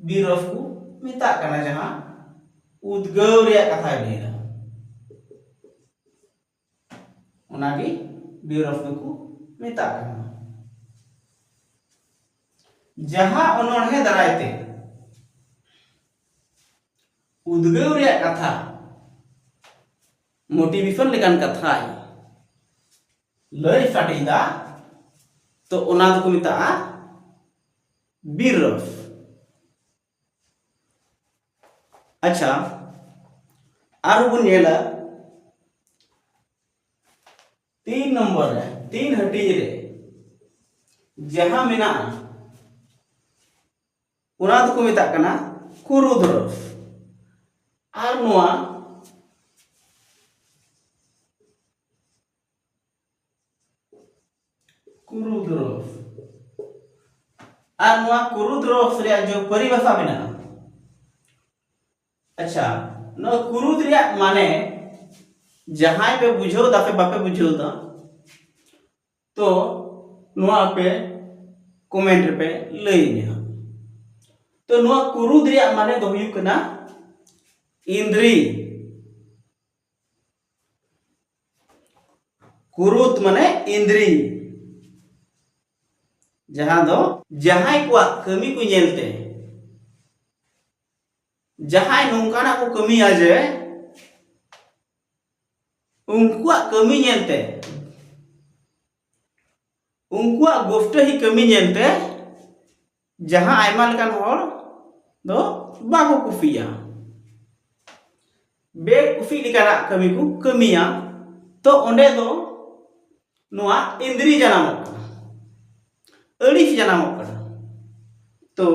ᱵᱤᱨᱚᱥ ᱠᱚ ᱢᱮᱛᱟᱜ ᱠᱟᱱᱟ, ᱡᱟᱦᱟᱸ ᱩᱫᱽᱜᱟᱹᱣ ᱨᱮᱭᱟᱜ ᱠᱟᱛᱷᱟᱭ ᱞᱟᱹᱭᱫᱟ, ᱚᱱᱟᱜᱮ ᱵᱤᱨᱚᱥ ᱫᱚᱠᱚ ᱢᱮᱛᱟᱜ ᱠᱟᱱᱟ᱾ ᱡᱟᱦᱟᱸ ᱚᱱᱚᱬᱦᱮ ᱫᱟᱨᱟᱭ ᱛᱮ ᱩᱫᱽᱜᱟᱹᱣ ᱨᱮᱭᱟᱜ ᱠᱟᱛᱷᱟ, ᱢᱳᱴᱤᱵᱷᱮᱥᱚᱱ ᱞᱮᱠᱟᱱ ᱠᱟᱛᱷᱟᱭ ᱞᱟᱹᱭ ᱥᱟᱰᱮᱭᱮᱫᱟ, ᱛᱚ ᱚᱱᱟ ᱫᱚᱠᱚ ᱢᱮᱛᱟᱜᱼᱟ ᱵᱤᱨᱚᱥ᱾ ᱟᱪᱪᱷᱟ, ᱟᱨᱦᱚᱸ ᱵᱚᱱ ᱧᱮᱞᱟ ᱛᱤᱱ ᱱᱚᱢᱵᱚᱨ ᱨᱮ, ᱛᱤᱱ ᱦᱟᱹᱴᱤᱧ ᱨᱮ ᱡᱟᱦᱟᱸ ᱢᱮᱱᱟᱜᱼᱟ, ᱚᱱᱟ ᱫᱚᱠᱚ ᱢᱮᱛᱟᱜ ᱠᱟᱱᱟ ᱠᱩᱨᱩᱫᱽ ᱨᱚᱥ᱾ ᱟᱨ ᱱᱚᱣᱟ ᱠᱩᱨᱩᱫᱽ ᱨᱚᱥ, ᱟᱨ ᱱᱚᱣᱟ ᱠᱩᱨᱩᱫᱽ ᱨᱚᱥ ᱨᱮᱭᱟᱜ ᱡᱮ ᱯᱚᱨᱤᱵᱷᱟᱥᱟ ᱢᱮᱱᱟᱜᱼᱟ, ᱟᱪᱪᱷᱟ, ᱱᱚᱣᱟ ᱠᱩᱨᱩᱫᱽ ᱨᱮᱭᱟᱜ ᱢᱟᱱᱮ ᱡᱟᱦᱟᱸᱭ ᱯᱮ ᱵᱩᱡᱷᱟᱹᱣ ᱫᱟ ᱥᱮ ᱵᱟᱯᱮ ᱵᱩᱡᱷᱟᱹᱣ ᱫᱟ, ᱛᱚ ᱱᱚᱣᱟ ᱟᱯᱮ comment ᱨᱮᱯᱮ ᱞᱟᱹᱭ ᱤᱧᱟ ᱦᱟᱸᱜ᱾ ᱛᱚ ᱱᱚᱣᱟ ᱠᱩᱨᱩᱫᱽ ᱨᱮᱭᱟᱜ ᱢᱟᱱᱮ ᱫᱚ ᱦᱩᱭᱩᱜ ᱠᱟᱱᱟ ᱤᱱᱫᱽᱨᱤ᱾ ᱠᱩᱨᱩᱫᱽ ᱢᱟᱱᱮ ᱤᱱᱫᱽᱨᱤ, ᱡᱟᱦᱟᱸ ᱫᱚ ᱡᱟᱦᱟᱸᱭ ᱠᱚᱣᱟᱜ ᱠᱟᱹᱢᱤ ᱠᱚ ᱧᱮᱞᱛᱮ, ᱡᱟᱦᱟᱸᱭ ᱱᱚᱝᱠᱟᱱᱟᱜ ᱠᱚ ᱠᱟᱹᱢᱤᱭᱟ ᱡᱮ ᱩᱱᱠᱩᱣᱟᱜ ᱠᱟᱹᱢᱤ ᱧᱮᱞᱛᱮ, ᱩᱱᱠᱩᱣᱟᱜ ᱜᱳᱥᱴᱟᱹᱦᱤ ᱠᱟᱹᱢᱤ ᱧᱮᱞᱛᱮ ᱡᱟᱦᱟᱸ ᱟᱭᱢᱟ ᱞᱮᱠᱟᱱ ᱦᱚᱲ ᱫᱚ ᱵᱟᱠᱚ ᱠᱩᱥᱤᱭᱟᱜᱼᱟ, ᱵᱮᱠᱩᱥᱤ ᱞᱮᱠᱟᱱᱟᱜ ᱠᱟᱹᱢᱤ ᱠᱚ ᱠᱟᱹᱢᱤᱭᱟ, ᱛᱚ ᱚᱸᱰᱮ ᱫᱚ ᱱᱚᱣᱟ ᱤᱱᱫᱽᱨᱤ ᱡᱟᱱᱟᱢᱚᱜ ᱠᱟᱱᱟ, ᱟᱹᱲᱤᱥ ᱡᱟᱱᱟᱢᱚᱜ ᱠᱟᱱᱟ᱾ ᱛᱚ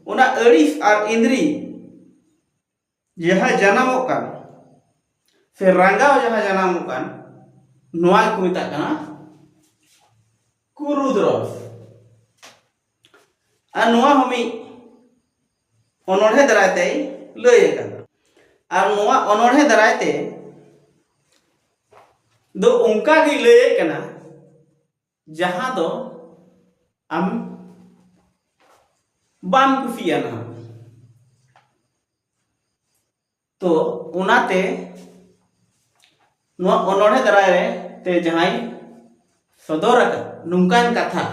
ᱚᱱᱟ ᱟᱹᱲᱤᱥ ᱟᱨ ᱤᱱᱫᱽᱨᱤ ᱡᱟᱦᱟᱸ ᱡᱟᱱᱟᱢᱚᱜ ᱠᱟᱱ ᱥᱮ ᱨᱟᱸᱜᱟᱣ ᱡᱟᱦᱟᱸ ᱡᱟᱱᱟᱢᱚᱜ ᱠᱟᱱ, ᱱᱚᱣᱟ ᱜᱮᱠᱚ ᱢᱮᱛᱟᱜ ᱠᱟᱱᱟ ᱠᱩᱨᱩᱫᱽ ᱨᱚᱥ᱾ ᱟᱨ ᱱᱚᱣᱟ ᱦᱚᱸ ᱢᱤᱫ ᱚᱱᱚᱬᱦᱮ ᱫᱟᱨᱟᱭ ᱛᱮᱭ ᱞᱟᱹᱭ ᱟᱠᱟᱫᱟ᱾ ᱟᱨ ᱱᱚᱣᱟ ᱚᱱᱚᱬᱦᱮ ᱫᱟᱨᱟᱭ ᱛᱮ ᱫᱚ ᱚᱱᱠᱟ ᱜᱮᱭ ᱞᱟᱹᱭᱮᱫ ᱠᱟᱱᱟ, ᱡᱟᱦᱟᱸ ᱫᱚ ᱟᱢ ᱵᱟᱢ ᱠᱩᱥᱤᱭᱟᱜᱼᱟ᱾ ᱛᱚ ᱚᱱᱟᱛᱮ ᱱᱚᱣᱟ ᱚᱱᱚᱬᱦᱮ ᱫᱟᱨᱟᱭ ᱨᱮ ᱛᱮ ᱡᱟᱦᱟᱸᱭ ᱥᱚᱫᱚᱨ ᱟᱠᱟᱫ ᱱᱚᱝᱠᱟᱱ ᱠᱟᱛᱷᱟ,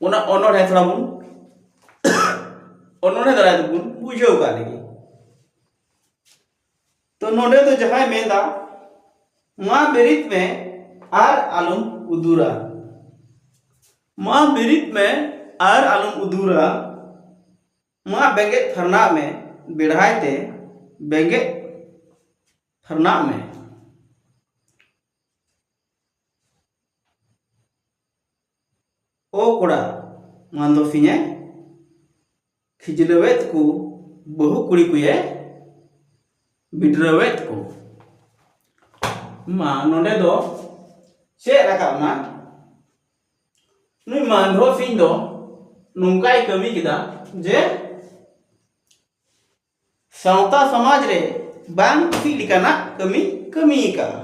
ᱚᱱᱟ ᱚᱱᱚᱬᱦᱮ ᱛᱷᱚᱲᱟ ᱵᱚᱱ ᱚᱱᱚᱬᱦᱮ ᱫᱟᱨᱟᱭ ᱛᱮᱵᱚᱱ ᱵᱩᱡᱷᱟᱹᱣ ᱠᱟᱜ ᱞᱮᱜᱮ᱾ ᱛᱚ ᱱᱚᱰᱮ ᱫᱚ ᱡᱟᱦᱟᱸᱭ ᱢᱮᱱᱫᱟ, ᱢᱟ ᱵᱮᱨᱮᱫ ᱢᱮ, ᱟᱨ ᱟᱞᱚᱢ ᱩᱫᱩᱨᱟ᱾ ᱢᱟ ᱵᱮᱨᱮᱫ ᱢᱮ ᱟᱨ ᱟᱞᱚᱢ ᱩᱫᱩᱨᱟ, ᱢᱟ ᱵᱮᱸᱜᱮᱫ ᱯᱷᱟᱨᱱᱟᱜ ᱢᱮ, ᱵᱮᱲᱦᱟᱭ ᱛᱮ ᱵᱮᱸᱜᱮᱫ ᱯᱷᱟᱨᱱᱟᱜ ᱢᱮ᱾ ᱳ ᱠᱚᱲᱟ ᱢᱟᱱᱫᱚᱯᱷᱤᱧᱮ ᱠᱷᱤᱡᱞᱟᱹᱣᱮᱫ ᱠᱚ, ᱵᱟᱹᱦᱩ ᱠᱩᱲᱤ ᱠᱚᱭᱮ ᱵᱤᱰᱨᱟᱹᱣᱮᱫ ᱠᱚ᱾ ᱢᱟ ᱱᱚᱰᱮ ᱫᱚ ᱪᱮᱫ ᱨᱟᱠᱟᱵ ᱮᱱᱟ? ᱱᱩᱭ ᱢᱟᱱᱫᱚᱯᱷᱤᱧ ᱫᱚ ᱱᱚᱝᱠᱟᱭ ᱠᱟᱹᱢᱤ ᱠᱮᱫᱟ ᱡᱮ ᱥᱟᱶᱛᱟ ᱥᱚᱢᱟᱡᱽ ᱨᱮ ᱵᱟᱝ ᱠᱩᱥᱤ ᱞᱮᱠᱟᱱᱟᱜ ᱠᱟᱹᱢᱤ ᱠᱟᱹᱢᱤ ᱟᱠᱟᱫᱼᱟ᱾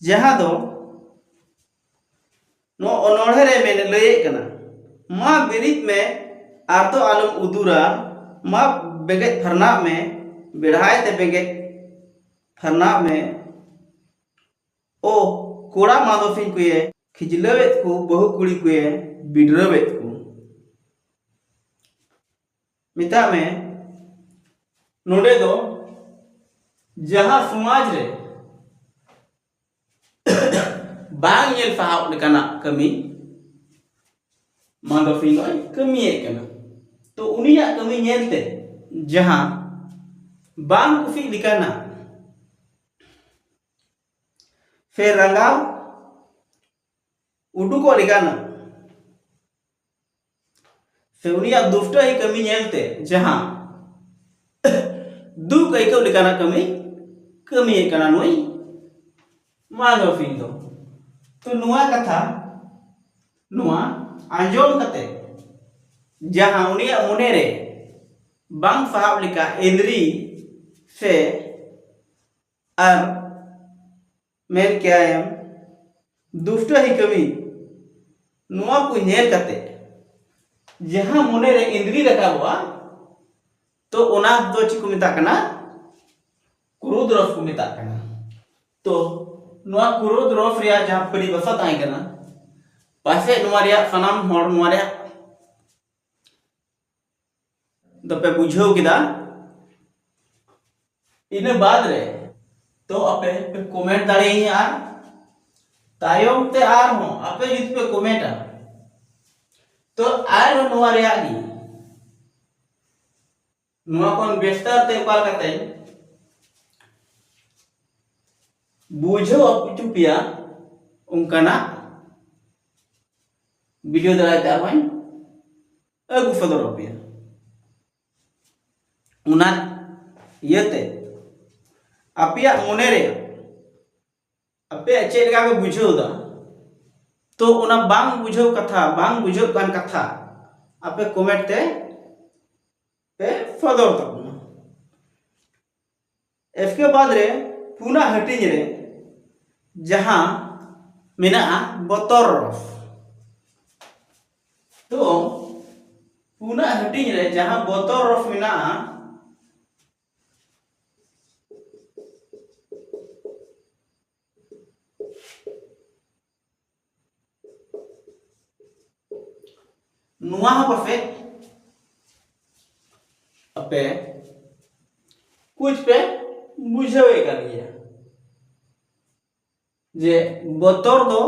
ᱡᱟᱦᱟᱸ ᱫᱚ ᱱᱚᱣᱟ ᱚᱱᱚᱬᱦᱮ ᱨᱮ ᱢᱮᱱ ᱞᱟᱹᱭᱮᱫ ᱠᱟᱱᱟ, ᱢᱟ ᱵᱮᱨᱮᱫ ᱢᱮ ᱟᱨ ᱫᱚ ᱟᱞᱚᱢ ᱩᱫᱩᱨᱟ, ᱢᱟ ᱵᱮᱸᱜᱮᱫ ᱯᱷᱟᱨᱱᱟᱜ ᱢᱮ, ᱵᱮᱲᱦᱟᱭ ᱛᱮ ᱵᱮᱸᱜᱮᱫ ᱯᱷᱟᱨᱱᱟᱜ ᱢᱮ᱾ ᱳ ᱠᱚᱲᱟ ᱢᱟᱫᱚᱯᱷᱤᱧ ᱠᱚᱭᱮ ᱠᱷᱤᱡᱞᱟᱹᱣᱮᱫ ᱠᱚ, ᱵᱟᱹᱦᱩ ᱠᱩᱲᱤ ᱠᱚᱭᱮ ᱵᱤᱰᱨᱟᱹᱣᱮᱫ ᱠᱚ᱾ ᱢᱮᱛᱟᱜ ᱢᱮ, ᱱᱚᱰᱮ ᱫᱚ ᱡᱟᱦᱟᱸ ᱥᱚᱢᱟᱡᱽ ᱨᱮ ᱵᱟᱝ ᱧᱮᱞ ᱥᱟᱦᱟᱣ ᱞᱮᱠᱟᱱᱟᱜ ᱠᱟᱹᱢᱤ ᱢᱟᱫᱚᱯᱷᱤᱧ ᱫᱚᱭ ᱠᱟᱹᱢᱤᱭᱮᱫ ᱠᱟᱱᱟ᱾ ᱛᱚ ᱩᱱᱤᱭᱟᱜ ᱠᱟᱹᱢᱤ ᱧᱮᱞᱛᱮ ᱡᱟᱦᱟᱸ ᱵᱟᱝ ᱠᱩᱥᱤ ᱞᱮᱠᱟᱱᱟᱜ ᱥᱮ ᱨᱟᱸᱜᱟᱣ ᱩᱰᱩᱠᱚᱜ ᱞᱮᱠᱟᱱᱟᱜ ᱥᱮ ᱩᱱᱤᱭᱟᱜ ᱫᱩᱥᱴᱟᱹᱦᱤ ᱠᱟᱹᱢᱤ ᱧᱮᱞᱛᱮ ᱡᱟᱦᱟᱸ ᱫᱩᱠ ᱟᱹᱭᱠᱟᱹᱣ ᱞᱮᱠᱟᱱᱟᱜ ᱠᱟᱹᱢᱤ ᱠᱟᱹᱢᱤᱭᱮᱫ ᱠᱟᱱᱟ ᱱᱩᱭ ᱢᱟᱫᱚᱯᱷᱤᱧ ᱫᱚ᱾ ᱛᱚ ᱱᱚᱣᱟ ᱠᱟᱛᱷᱟ, ᱱᱚᱣᱟ ᱟᱸᱡᱚᱢ ᱠᱟᱛᱮ ᱡᱟᱦᱟᱸ ᱩᱱᱤᱭᱟᱜ ᱢᱚᱱᱮᱨᱮ ᱵᱟᱝ ᱥᱟᱦᱟᱵ ᱞᱮᱠᱟ ᱮᱸᱫᱽᱨᱤ ᱥᱮ ᱟᱨ ᱢᱮᱱ ᱠᱮᱭᱟᱭᱮᱢ ᱫᱩᱥᱴᱟᱹᱦᱤ ᱠᱟᱹᱢᱤ, ᱱᱚᱣᱟ ᱠᱚ ᱧᱮᱞ ᱠᱟᱛᱮ ᱡᱟᱦᱟᱸ ᱢᱚᱱᱮᱨᱮ ᱮᱸᱫᱽᱨᱤ ᱨᱟᱠᱟᱵᱚᱜᱼᱟ, ᱛᱚ ᱚᱱᱟ ᱫᱚ ᱪᱮᱫ ᱠᱚ ᱢᱮᱛᱟᱜ ᱠᱟᱱᱟ? ᱠᱨᱳᱫᱷ ᱨᱚᱥ ᱠᱚ ᱢᱮᱛᱟᱜ ᱠᱟᱱᱟ᱾ ᱛᱚ ᱱᱚᱣᱟ ᱠᱨᱳᱫᱷ ᱨᱚᱥ ᱨᱮᱭᱟᱜ ᱡᱟᱦᱟᱸ ᱯᱚᱨᱤᱵᱷᱟᱥᱟ ᱛᱟᱦᱮᱸ ᱠᱟᱱᱟ, ᱯᱟᱥᱮᱡ ᱱᱚᱣᱟ ᱨᱮᱭᱟᱜ ᱥᱟᱱᱟᱢ ᱦᱚᱲ ᱱᱚᱣᱟ ᱨᱮᱭᱟᱜ ᱫᱚᱯᱮ ᱵᱩᱡᱷᱟᱹᱣ ᱠᱮᱫᱟ᱾ ᱤᱱᱟᱹ ᱵᱟᱫ ᱨᱮ ᱛᱚ ᱟᱯᱮ ᱯᱮ ᱠᱚᱢᱮᱱᱴ ᱫᱟᱲᱮᱭᱟᱹᱧᱟ, ᱟᱨ ᱛᱟᱭᱚᱢ ᱛᱮ ᱟᱨᱦᱚᱸ ᱟᱯᱮ ᱡᱩᱫᱤ ᱯᱮ ᱠᱚᱢᱮᱱᱴᱟ, ᱛᱚ ᱟᱨᱦᱚᱸ ᱱᱚᱣᱟ ᱨᱮᱭᱟᱜ ᱜᱮ, ᱱᱚᱣᱟ ᱠᱷᱚᱱ ᱵᱮᱥᱛᱟᱨ ᱛᱮ ᱚᱠᱟ ᱞᱮᱠᱟᱛᱮ ᱵᱩᱡᱷᱟᱹᱣ ᱦᱚᱪᱚ ᱯᱮᱭᱟ, ᱚᱱᱠᱟᱱᱟᱜ ᱵᱷᱤᱰᱤᱭᱳ ᱫᱟᱨᱟᱭ ᱛᱮ ᱟᱨᱦᱚᱸᱧ ᱟᱹᱜᱩ ᱥᱚᱫᱚᱨ ᱟᱯᱮᱭᱟ᱾ ᱚᱱᱟ ᱤᱭᱟᱹᱛᱮ ᱟᱯᱮᱭᱟᱜ ᱢᱚᱱᱮ ᱨᱮ ᱟᱯᱮᱭᱟᱜ ᱪᱮᱫ ᱞᱮᱠᱟ ᱯᱮ ᱵᱩᱡᱷᱟᱹᱣ ᱮᱫᱟ, ᱛᱚ ᱚᱱᱟ ᱵᱟᱝ ᱵᱩᱡᱷᱟᱹᱣ ᱠᱟᱛᱷᱟ, ᱵᱟᱝ ᱵᱩᱡᱷᱟᱹᱜ ᱠᱟᱱ ᱠᱟᱛᱷᱟ ᱟᱯᱮ ᱠᱚᱢᱮᱱᱴ ᱛᱮ ᱯᱮ ᱥᱚᱫᱚᱨ ᱛᱟᱵᱚᱱᱟ᱾ ᱮᱥᱠᱮ ᱵᱟᱫ ᱨᱮ ᱯᱩᱱᱟᱜ ᱦᱟᱹᱴᱤᱧ ᱨᱮ ᱡᱟᱦᱟᱸ ᱢᱮᱱᱟᱜᱼᱟ ᱵᱚᱛᱚᱨ ᱨᱚᱥ᱾ ᱛᱚ ᱯᱩᱱᱟᱜ ᱦᱟᱹᱴᱤᱧ ᱨᱮ ᱡᱟᱦᱟᱸ ᱵᱚᱛᱚᱨ ᱨᱚᱥ ᱢᱮᱱᱟᱜᱼᱟ, ᱱᱚᱣᱟ ᱦᱚᱸ ᱯᱟᱥᱮᱡ ᱟᱯᱮ ᱠᱩᱪ ᱯᱮ ᱵᱩᱡᱷᱟᱹᱣᱮᱫ ᱠᱟᱱ ᱜᱮᱭᱟ ᱡᱮ ᱵᱚᱛᱚᱨ ᱫᱚ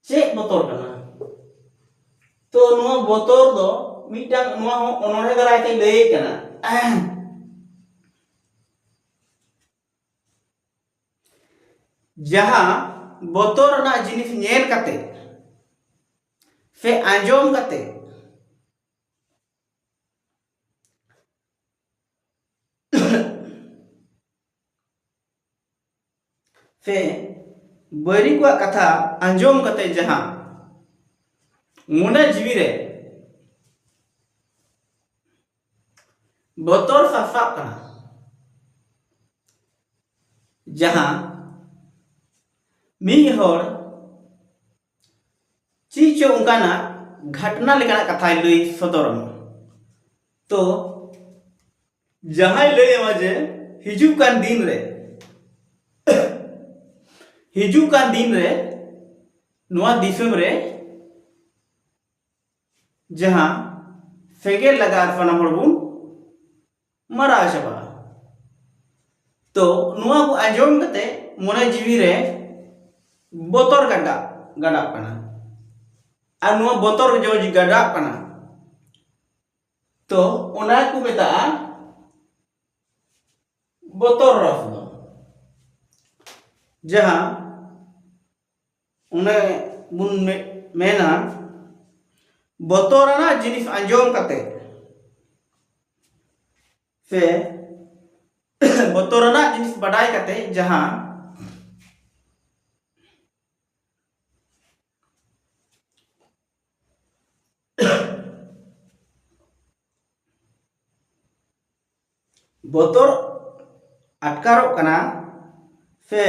ᱪᱮᱫ ᱵᱚᱛᱚᱨ ᱠᱟᱱᱟ᱾ ᱛᱚ ᱱᱚᱣᱟ ᱵᱚᱛᱚᱨ ᱫᱚ ᱢᱤᱫᱴᱟᱝ, ᱱᱚᱣᱟ ᱦᱚᱸ ᱚᱱᱚᱬᱦᱮ ᱫᱟᱨᱟᱭ ᱛᱮ ᱞᱟᱹᱭ ᱠᱟᱱᱟ᱾ ᱡᱟᱦᱟᱸ ᱵᱚᱛᱚᱨ ᱨᱮᱱᱟᱜ ᱡᱤᱱᱤᱥ ᱧᱮᱞ ᱠᱟᱛᱮ ᱥᱮ ᱟᱸᱡᱚᱢ ᱠᱟᱛᱮ ᱥᱮ ᱵᱟᱹᱭᱨᱤ ᱠᱚᱣᱟᱜ ᱠᱟᱛᱷᱟ ᱟᱸᱡᱚᱢ ᱠᱟᱛᱮ ᱡᱟᱦᱟᱸ ᱢᱚᱱᱮ ᱡᱤᱣᱤ ᱨᱮ ᱵᱚᱛᱚᱨ ᱥᱟᱨᱥᱟᱜ ᱠᱟᱱᱟ, ᱡᱟᱦᱟᱸ ᱢᱤᱫ ᱦᱚᱲ ᱪᱮᱫ ᱪᱚ ᱚᱱᱠᱟᱱᱟᱜ ᱜᱷᱟᱴᱱᱟ ᱞᱮᱠᱟᱱᱟᱜ ᱠᱟᱛᱷᱟᱭ ᱞᱟᱹᱭ ᱥᱚᱫᱚᱨ ᱟᱢᱟ᱾ ᱛᱚ ᱡᱟᱦᱟᱸᱭ ᱞᱟᱹᱭ ᱟᱢᱟ ᱡᱮ ᱦᱤᱡᱩᱜ ᱠᱟᱱ ᱫᱤᱱ ᱨᱮ, ᱦᱤᱡᱩᱜ ᱠᱟᱱ ᱫᱤᱱ ᱨᱮ ᱱᱚᱣᱟ ᱫᱤᱥᱚᱢ ᱨᱮ ᱡᱟᱦᱟᱸ ᱥᱮᱸᱜᱮᱞ ᱞᱟᱜᱟᱜᱼᱟ ᱟᱨ ᱥᱟᱱᱟᱢ ᱦᱚᱲ ᱵᱚᱱ ᱢᱟᱨᱟᱣ ᱪᱟᱵᱟᱜᱼᱟ᱾ ᱛᱚ ᱱᱚᱣᱟ ᱠᱚ ᱟᱸᱡᱚᱢ ᱠᱟᱛᱮ ᱢᱚᱱᱮ ᱡᱤᱣᱤ ᱨᱮ ᱵᱚᱛᱚᱨ ᱜᱟᱰᱟ ᱜᱟᱰᱟᱜ ᱠᱟᱱᱟ᱾ ᱟᱨ ᱱᱚᱣᱟ ᱵᱚᱛᱚᱨ ᱡᱚ ᱜᱟᱰᱟᱜ ᱠᱟᱱᱟ, ᱛᱚ ᱚᱱᱟ ᱠᱚ ᱢᱮᱛᱟᱜᱼᱟ ᱵᱚᱛᱚᱨ ᱨᱚᱥ ᱫᱚ᱾ ᱡᱟᱦᱟᱸ ᱚᱱᱮ ᱵᱚᱱ ᱢᱮ- ᱢᱮᱱᱟ, ᱵᱚᱛᱚᱨᱟᱱᱟᱜ ᱡᱤᱱᱤᱥ ᱟᱸᱡᱚᱢ ᱠᱟᱛᱮ ᱥᱮ ᱵᱚᱛᱚᱨᱟᱱᱟᱜ ᱡᱤᱱᱤᱥ ᱵᱟᱰᱟᱭ ᱠᱟᱛᱮ ᱡᱟᱦᱟᱸ ᱵᱚᱛᱚᱨ ᱟᱴᱠᱟᱨᱚᱜ ᱠᱟᱱᱟ ᱥᱮ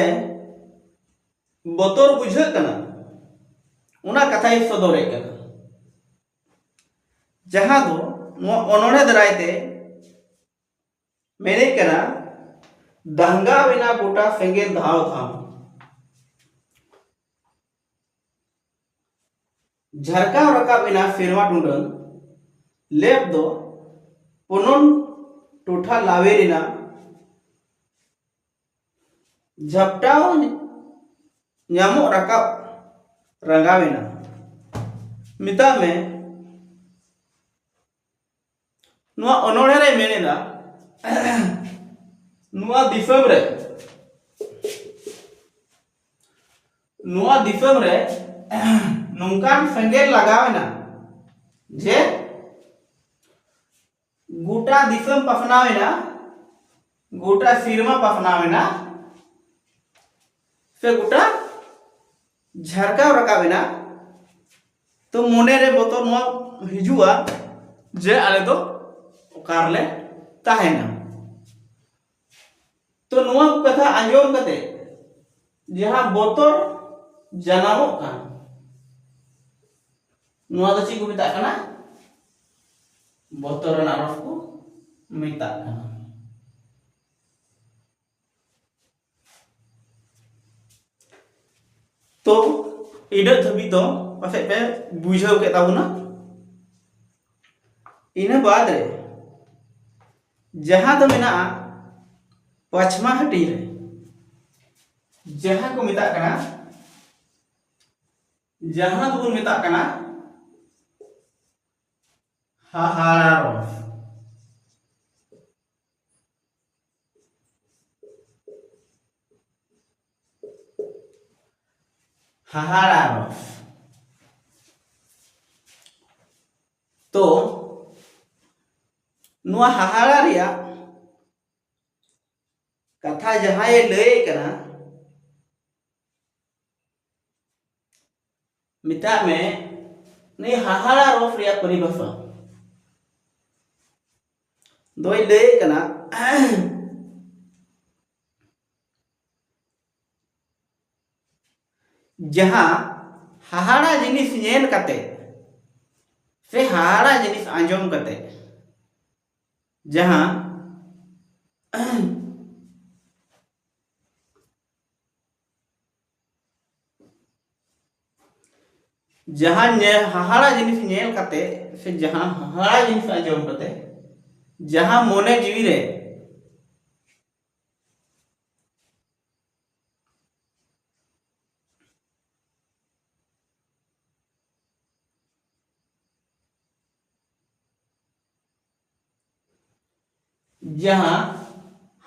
ᱵᱚᱛᱚᱨ ᱵᱩᱡᱷᱟᱹᱜ ᱠᱟᱱᱟ, ᱚᱱᱟ ᱠᱟᱛᱷᱟᱭ ᱥᱚᱫᱚᱨᱮᱫ ᱠᱟᱱᱟ᱾ ᱡᱟᱦᱟᱸ ᱫᱚ ᱱᱚᱣᱟ ᱚᱱᱚᱬᱦᱮ ᱫᱟᱨᱟᱭ ᱛᱮ ᱢᱮᱱᱮᱫ ᱠᱟᱱᱟ, ᱫᱟᱝᱜᱟᱣ ᱮᱱᱟ ᱜᱚᱴᱟ ᱥᱮᱸᱜᱮᱞ ᱫᱷᱟᱣ ᱫᱷᱟᱣ᱾ ᱡᱷᱟᱨᱠᱟᱣ ᱨᱟᱠᱟᱵ ᱮᱱᱟ ᱥᱮᱨᱢᱟ ᱴᱩᱰᱟᱹᱝ, ᱞᱮᱯ ᱫᱚ ᱯᱚᱱᱚᱱ ᱴᱚᱴᱷᱟ ᱞᱟᱣᱮᱨ ᱮᱱᱟ᱾ ᱡᱷᱟᱯᱴᱟᱣ ᱧᱟᱢᱚᱜ ᱨᱟᱠᱟᱵ ᱨᱟᱸᱜᱟᱣ ᱮᱱᱟ᱾ ᱢᱮᱛᱟᱜ ᱢᱮ, ᱱᱚᱣᱟ ᱚᱱᱚᱬᱦᱮ ᱨᱮ ᱢᱮᱱ ᱮᱫᱟ, ᱱᱚᱣᱟ ᱫᱤᱥᱚᱢ ᱨᱮ, ᱱᱚᱣᱟ ᱫᱤᱥᱚᱢ ᱨᱮ ᱱᱚᱝᱠᱟᱱ ᱥᱮᱸᱜᱮᱞ ᱞᱟᱜᱟᱣ ᱮᱱᱟ ᱡᱮ ᱜᱚᱴᱟ ᱫᱤᱥᱚᱢ ᱯᱟᱥᱱᱟᱣ ᱮᱱᱟ, ᱜᱚᱴᱟ ᱥᱮᱨᱢᱟ ᱯᱟᱥᱱᱟᱣ ᱮᱱᱟ, ᱥᱮ ᱜᱚᱴᱟ ᱡᱷᱟᱨᱠᱟᱣ ᱨᱟᱠᱟᱵ ᱮᱱᱟ᱾ ᱛᱚ ᱢᱚᱱᱮ ᱨᱮ ᱵᱚᱛᱚᱨ ᱱᱚᱣᱟ ᱦᱤᱡᱩᱜᱼᱟ ᱡᱮ ᱟᱞᱮ ᱫᱚ ᱚᱠᱟ ᱨᱮᱞᱮ ᱛᱟᱦᱮᱱᱟ᱾ ᱛᱚ ᱱᱚᱣᱟ ᱠᱚ ᱠᱟᱛᱷᱟ ᱟᱸᱡᱚᱢ ᱠᱟᱛᱮ ᱡᱟᱦᱟᱸ ᱵᱚᱛᱚᱨ ᱡᱟᱱᱟᱢᱚᱜ ᱠᱟᱱ, ᱱᱚᱣᱟ ᱫᱚ ᱪᱮᱫ ᱠᱚ ᱢᱮᱛᱟᱜ ᱠᱟᱱᱟ? ᱵᱚᱛᱚᱨ ᱨᱮᱱᱟᱜ ᱨᱚᱥ ᱠᱚ ᱢᱮᱛᱟᱜ ᱠᱟᱱᱟ᱾ ᱛᱚ ᱤᱱᱟᱹᱜ ᱫᱷᱟᱹᱵᱤᱡ ᱫᱚ ᱯᱟᱥᱮᱡ ᱯᱮ ᱵᱩᱡᱷᱟᱹᱣ ᱠᱮᱫ ᱛᱟᱵᱚᱱᱟ᱾ ᱤᱱᱟᱹ ᱵᱟᱫ ᱨᱮ ᱡᱟᱦᱟᱸ ᱫᱚ ᱢᱮᱱᱟᱜᱼᱟ ᱯᱟᱪᱷᱢᱟ ᱦᱟᱹᱴᱤᱧ ᱨᱮ ᱡᱟᱦᱟᱸ ᱠᱚ ᱢᱮᱛᱟᱜ ᱠᱟᱱᱟ, ᱡᱟᱦᱟᱸ ᱫᱚᱵᱚᱱ ᱢᱮᱛᱟᱜ ᱠᱟᱱᱟ ᱦᱟᱦᱟᱲᱟ ᱨᱚᱥ᱾ ᱦᱟᱦᱟᱲᱟ ᱨᱚᱥ᱾ ᱛᱚ, ᱱᱚᱣᱟ ᱦᱟᱦᱟᱲᱟ ᱨᱮᱭᱟᱜ ᱠᱟᱛᱷᱟ ᱡᱟᱦᱟᱸᱭᱮ ᱞᱟᱹᱭᱮᱫ ᱠᱟᱱᱟ, ᱢᱮᱛᱟᱜ ᱢᱮ, ᱱᱩᱭ ᱦᱟᱦᱟᱲᱟ ᱨᱚᱥ ᱨᱮᱭᱟᱜ ᱯᱚᱨᱤᱵᱷᱟᱥᱟ ᱫᱚᱭ ᱞᱟᱹᱭᱮᱫ ᱠᱟᱱᱟ, ᱡᱟᱦᱟᱸ ᱦᱟᱦᱟᱲᱟ ᱡᱤᱱᱤᱥ ᱧᱮᱞ ᱠᱟᱛᱮ ᱥᱮ ᱦᱟᱦᱟᱲᱟ ᱡᱤᱱᱤᱥ ᱟᱸᱡᱚᱢ ᱠᱟᱛᱮ, ᱡᱟᱦᱟᱸ ᱡᱟᱦᱟᱸ ᱧᱮᱞ, ᱦᱟᱦᱟᱲᱟ ᱡᱤᱱᱤᱥ ᱧᱮᱞ ᱠᱟᱛᱮ ᱥᱮ ᱡᱟᱦᱟᱸ ᱦᱟᱦᱟᱲᱟ ᱡᱤᱱᱤᱥ ᱟᱸᱡᱚᱢ ᱠᱟᱛᱮ ᱡᱟᱦᱟᱸ ᱢᱚᱱᱮ ᱡᱤᱣᱤ ᱨᱮ ᱡᱟᱦᱟᱸ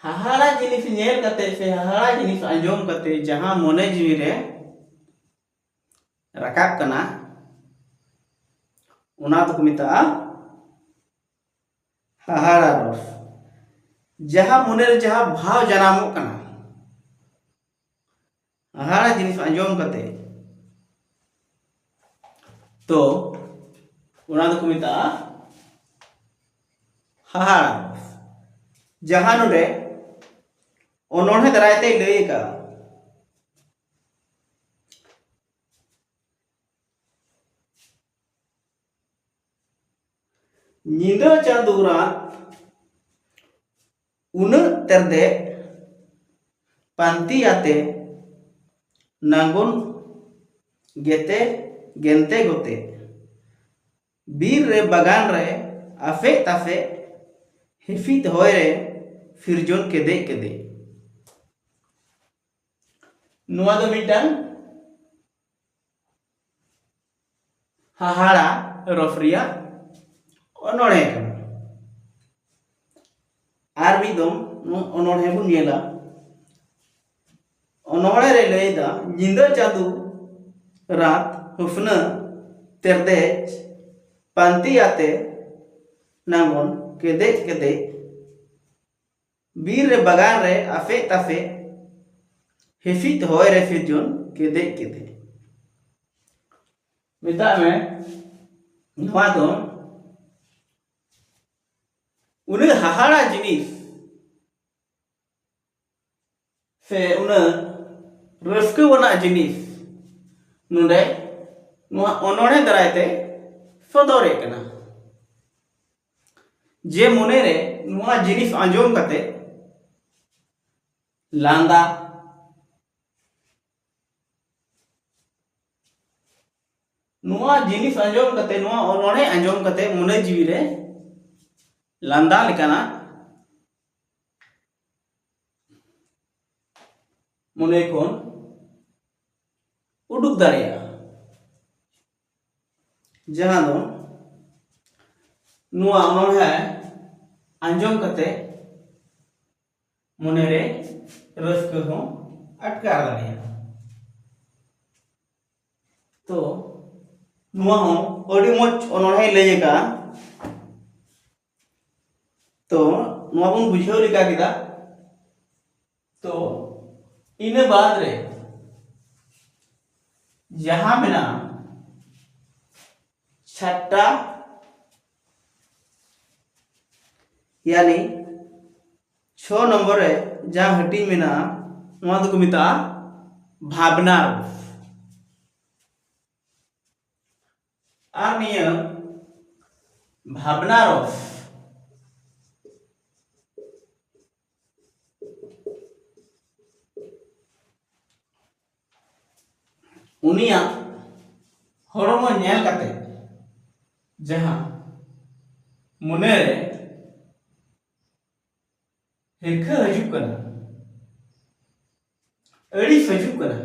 ᱦᱟᱦᱟᱲᱟ ᱡᱤᱱᱤᱥ ᱧᱮᱞ ᱠᱟᱛᱮ ᱥᱮ ᱦᱟᱦᱟᱲᱟ ᱡᱤᱱᱤᱥ ᱟᱸᱡᱚᱢ ᱠᱟᱛᱮ ᱡᱟᱦᱟᱸ ᱢᱚᱱᱮ ᱡᱤᱣᱤ ᱨᱮ ᱨᱟᱠᱟᱵ ᱠᱟᱱᱟ, ᱚᱱᱟ ᱫᱚᱠᱚ ᱢᱮᱛᱟᱜᱼᱟ ᱦᱟᱦᱟᱲᱟ ᱨᱚᱥ᱾ ᱡᱟᱦᱟᱸ ᱢᱚᱱᱮ ᱨᱮ ᱡᱟᱦᱟᱸ ᱵᱷᱟᱣ ᱡᱟᱱᱟᱢᱚᱜ ᱠᱟᱱᱟ ᱦᱟᱦᱟᱲᱟ ᱡᱤᱱᱤᱥ ᱟᱸᱡᱚᱢ ᱠᱟᱛᱮ, ᱛᱚ ᱚᱱᱟ ᱫᱚᱠᱚ ᱢᱮᱛᱟᱜᱼᱟ ᱦᱟᱦᱟᱲᱟ ᱨᱚᱥ, ᱡᱟᱦᱟᱸ ᱱᱚᱰᱮ ᱚᱱᱚᱬᱦᱮ ᱫᱟᱨᱟᱭ ᱛᱮᱭ ᱞᱟᱹᱭ ᱟᱠᱟᱫᱼᱟ᱾ ᱧᱤᱫᱟᱹ ᱪᱟᱸᱫᱳ ᱨᱟᱛ ᱩᱱᱟᱹᱜ ᱛᱮᱨᱫᱮᱡ ᱯᱟᱱᱛᱤ ᱟᱛᱮ ᱱᱟᱝᱜᱚᱱ ᱜᱮᱛᱮ ᱜᱮᱱᱛᱮ ᱜᱚᱛᱮ ᱵᱤᱨ ᱨᱮ ᱵᱟᱜᱟᱱ ᱨᱮ ᱟᱥᱮᱡ ᱛᱟᱥᱮᱡ ᱦᱤᱥᱤᱫ ᱦᱚᱭ ᱨᱮ ᱥᱤᱨᱡᱚᱱ ᱠᱮᱫᱮ ᱠᱮᱫᱮ᱾ ᱱᱚᱣᱟ ᱫᱚ ᱢᱤᱫᱴᱟᱝ ᱦᱟᱦᱟᱲᱟ ᱨᱚᱯ ᱨᱮᱭᱟᱜ ᱚᱱᱚᱬᱦᱮ ᱠᱟᱱᱟ᱾ ᱟᱨ ᱢᱤᱫ ᱫᱚᱢ ᱱᱚᱣᱟ ᱚᱱᱚᱬᱦᱮ ᱵᱚᱱ ᱧᱮᱞᱟ᱾ ᱚᱱᱚᱬᱦᱮ ᱨᱮ ᱞᱟᱹᱭᱫᱟ, ᱧᱤᱫᱟᱹ ᱪᱟᱸᱫᱚ ᱨᱟᱛ ᱦᱩᱯᱱᱟᱹ ᱛᱮᱨᱫᱮᱡ ᱯᱟᱱᱛᱤ ᱟᱛᱮ ᱱᱟᱝᱜᱚᱱ ᱠᱮᱫᱮᱡ ᱠᱮᱫᱮᱡ ᱵᱤᱨ ᱨᱮ ᱵᱟᱜᱟᱱ ᱨᱮ ᱟᱯᱮᱡ ᱛᱟᱯᱮᱡ ᱦᱤᱥᱤᱫ ᱦᱚᱭ ᱨᱮ ᱥᱤᱨᱡᱚᱱ ᱠᱮᱫᱮᱡ ᱠᱮᱫᱮᱡ᱾ ᱢᱮᱛᱟᱜ ᱢᱮ, ᱱᱚᱣᱟ ᱫᱚ ᱩᱱᱟᱹᱜ ᱦᱟᱦᱟᱲᱟ ᱡᱤᱱᱤᱥ ᱥᱮ ᱩᱱᱟᱹᱜ ᱨᱟᱹᱥᱠᱟᱹ ᱟᱱᱟᱜ ᱡᱤᱱᱤᱥ ᱱᱚᱰᱮ ᱱᱚᱣᱟ ᱚᱱᱚᱬᱦᱮ ᱫᱟᱨᱟᱭ ᱛᱮ ᱥᱚᱫᱚᱨᱮᱫ ᱠᱟᱱᱟ᱾ ᱡᱮ ᱢᱚᱱᱮᱨᱮ ᱱᱚᱣᱟ ᱡᱤᱱᱤᱥ ᱟᱸᱡᱚᱢ ᱠᱟᱛᱮ ᱞᱟᱸᱫᱟ, ᱱᱚᱣᱟ ᱡᱤᱱᱤᱥ ᱟᱸᱡᱚᱢ ᱠᱟᱛᱮ, ᱱᱚᱣᱟ ᱚᱱᱚᱬᱦᱮ ᱟᱸᱡᱚᱢ ᱠᱟᱛᱮ ᱢᱚᱱᱮ ᱡᱤᱣᱤ ᱨᱮ ᱞᱟᱸᱫᱟ ᱞᱮᱠᱟᱱᱟᱜ ᱢᱚᱱᱮ ᱠᱷᱚᱱ ᱩᱰᱩᱠ ᱫᱟᱲᱮᱭᱟᱜᱼᱟ, ᱡᱟᱦᱟᱸ ᱫᱚ ᱱᱚᱣᱟ ᱚᱱᱚᱬᱦᱮ ᱟᱸᱡᱚᱢ ᱠᱟᱛᱮ ᱢᱚᱱᱮᱨᱮ ᱨᱟᱹᱥᱠᱟᱹ ᱦᱚᱸ ᱟᱴᱠᱟᱨ ᱫᱟᱲᱮᱭᱟᱜᱼᱟ᱾ ᱛᱚ ᱱᱚᱣᱟ ᱦᱚᱸ ᱟᱹᱰᱤ ᱢᱚᱡᱽ ᱚᱱᱚᱬᱦᱮ ᱞᱟᱹᱭ ᱟᱠᱟᱫᱼᱟ᱾ ᱛᱚ ᱱᱚᱣᱟ ᱵᱚᱱ ᱵᱩᱡᱷᱟᱹᱣ ᱞᱮᱠᱟ ᱠᱮᱫᱟ᱾ ᱛᱚ ᱤᱱᱟᱹ ᱵᱟᱫ ᱨᱮ ᱡᱟᱦᱟᱸ ᱢᱮᱱᱟᱜᱼᱟ ᱪᱷᱟᱴᱴᱟ, ᱭᱟᱱᱤ ᱪᱷᱚ ᱱᱚᱢᱵᱚᱨ ᱨᱮ ᱡᱟᱦᱟᱸ ᱦᱟᱹᱴᱤᱧ ᱢᱮᱱᱟᱜᱼᱟ, ᱱᱚᱣᱟ ᱫᱚᱠᱚ ᱢᱮᱛᱟᱜᱼᱟ ᱵᱷᱟᱵᱽᱱᱟ ᱨᱚᱥ᱾ ᱟᱨ ᱱᱤᱭᱟᱹ ᱵᱷᱟᱵᱽᱱᱟ ᱨᱚᱥ ᱩᱱᱤᱭᱟᱜ ᱦᱚᱲᱢᱚ ᱧᱮᱞ ᱠᱟᱛᱮ ᱡᱟᱦᱟᱸ ᱢᱚᱱᱮᱨᱮ ᱦᱤᱨᱠᱷᱟᱹ ᱦᱤᱡᱩᱜ ᱠᱟᱱᱟ, ᱟᱹᱲᱤᱥ ᱦᱤᱡᱩᱜ ᱠᱟᱱᱟ,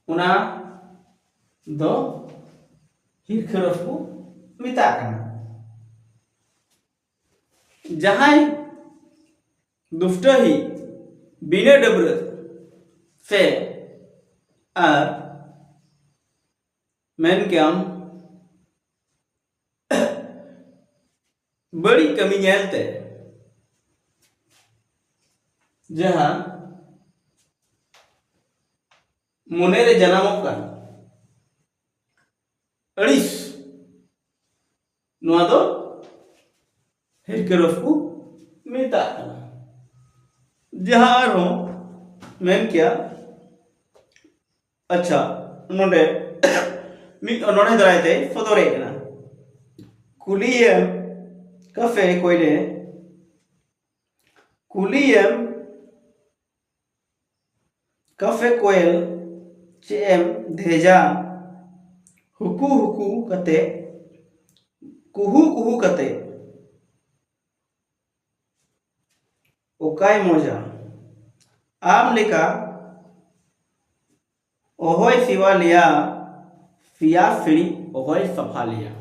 ᱚᱱᱟ ᱫᱚ ᱦᱤᱨᱠᱷᱟᱹ ᱨᱚᱥ ᱠᱚ ᱢᱮᱛᱟᱜ ᱠᱟᱱᱟ᱾ ᱡᱟᱦᱟᱸᱭ ᱫᱩᱥᱴᱟᱹᱦᱤ ᱵᱤᱱᱟᱹ ᱰᱟᱹᱵᱽᱨᱟᱹ ᱥᱮ ᱟᱨ ᱢᱮᱱ ᱠᱮᱭᱟᱢ ᱵᱟᱹᱲᱤᱡ ᱠᱟᱹᱢᱤ ᱧᱮᱞᱛᱮ ᱡᱟᱦᱟᱸ ᱢᱚᱱᱮᱨᱮ ᱡᱟᱱᱟᱢᱚᱜ ᱠᱟᱱ ᱟᱹᱲᱤᱥ, ᱱᱚᱣᱟ ᱫᱚ ᱦᱤᱨᱠᱟᱹ ᱨᱚᱥ ᱠᱚ ᱢᱮᱛᱟᱜ ᱠᱟᱱᱟ᱾ ᱡᱟᱦᱟᱸ ᱟᱨᱦᱚᱸ ᱢᱮᱱ ᱠᱮᱭᱟ, ᱟᱪᱪᱷᱟ, ᱱᱚᱰᱮ ᱢᱤᱫ ᱚᱱᱚᱬᱦᱮ ᱫᱟᱨᱟᱭ ᱛᱮ ᱥᱚᱫᱚᱨᱮᱫ ᱠᱟᱱᱟ᱾ ᱠᱩᱞᱤᱭᱮᱢ ᱠᱟᱯᱷᱮ ᱠᱚᱭᱞᱮ, ᱠᱩᱞᱤᱭᱮᱢ ᱠᱟᱯᱷᱮ ᱠᱚᱭᱮᱞ ᱪᱮᱫ ᱮᱢ ᱫᱷᱮᱡᱟ, ᱦᱩᱠᱩ ᱦᱩᱠᱩ ᱠᱟᱛᱮ, ᱠᱩᱦᱩ ᱠᱩᱦᱩ ᱠᱟᱛᱮ, ᱚᱠᱟᱭ ᱢᱚᱡᱟ ᱟᱢ ᱞᱮᱠᱟ ᱚᱦᱚᱭ ᱥᱤᱣᱟ ᱞᱮᱭᱟ, ᱥᱤᱭᱟ ᱥᱤᱲᱤ ᱚᱦᱚᱭ ᱥᱟᱯᱷᱟ ᱞᱮᱭᱟ᱾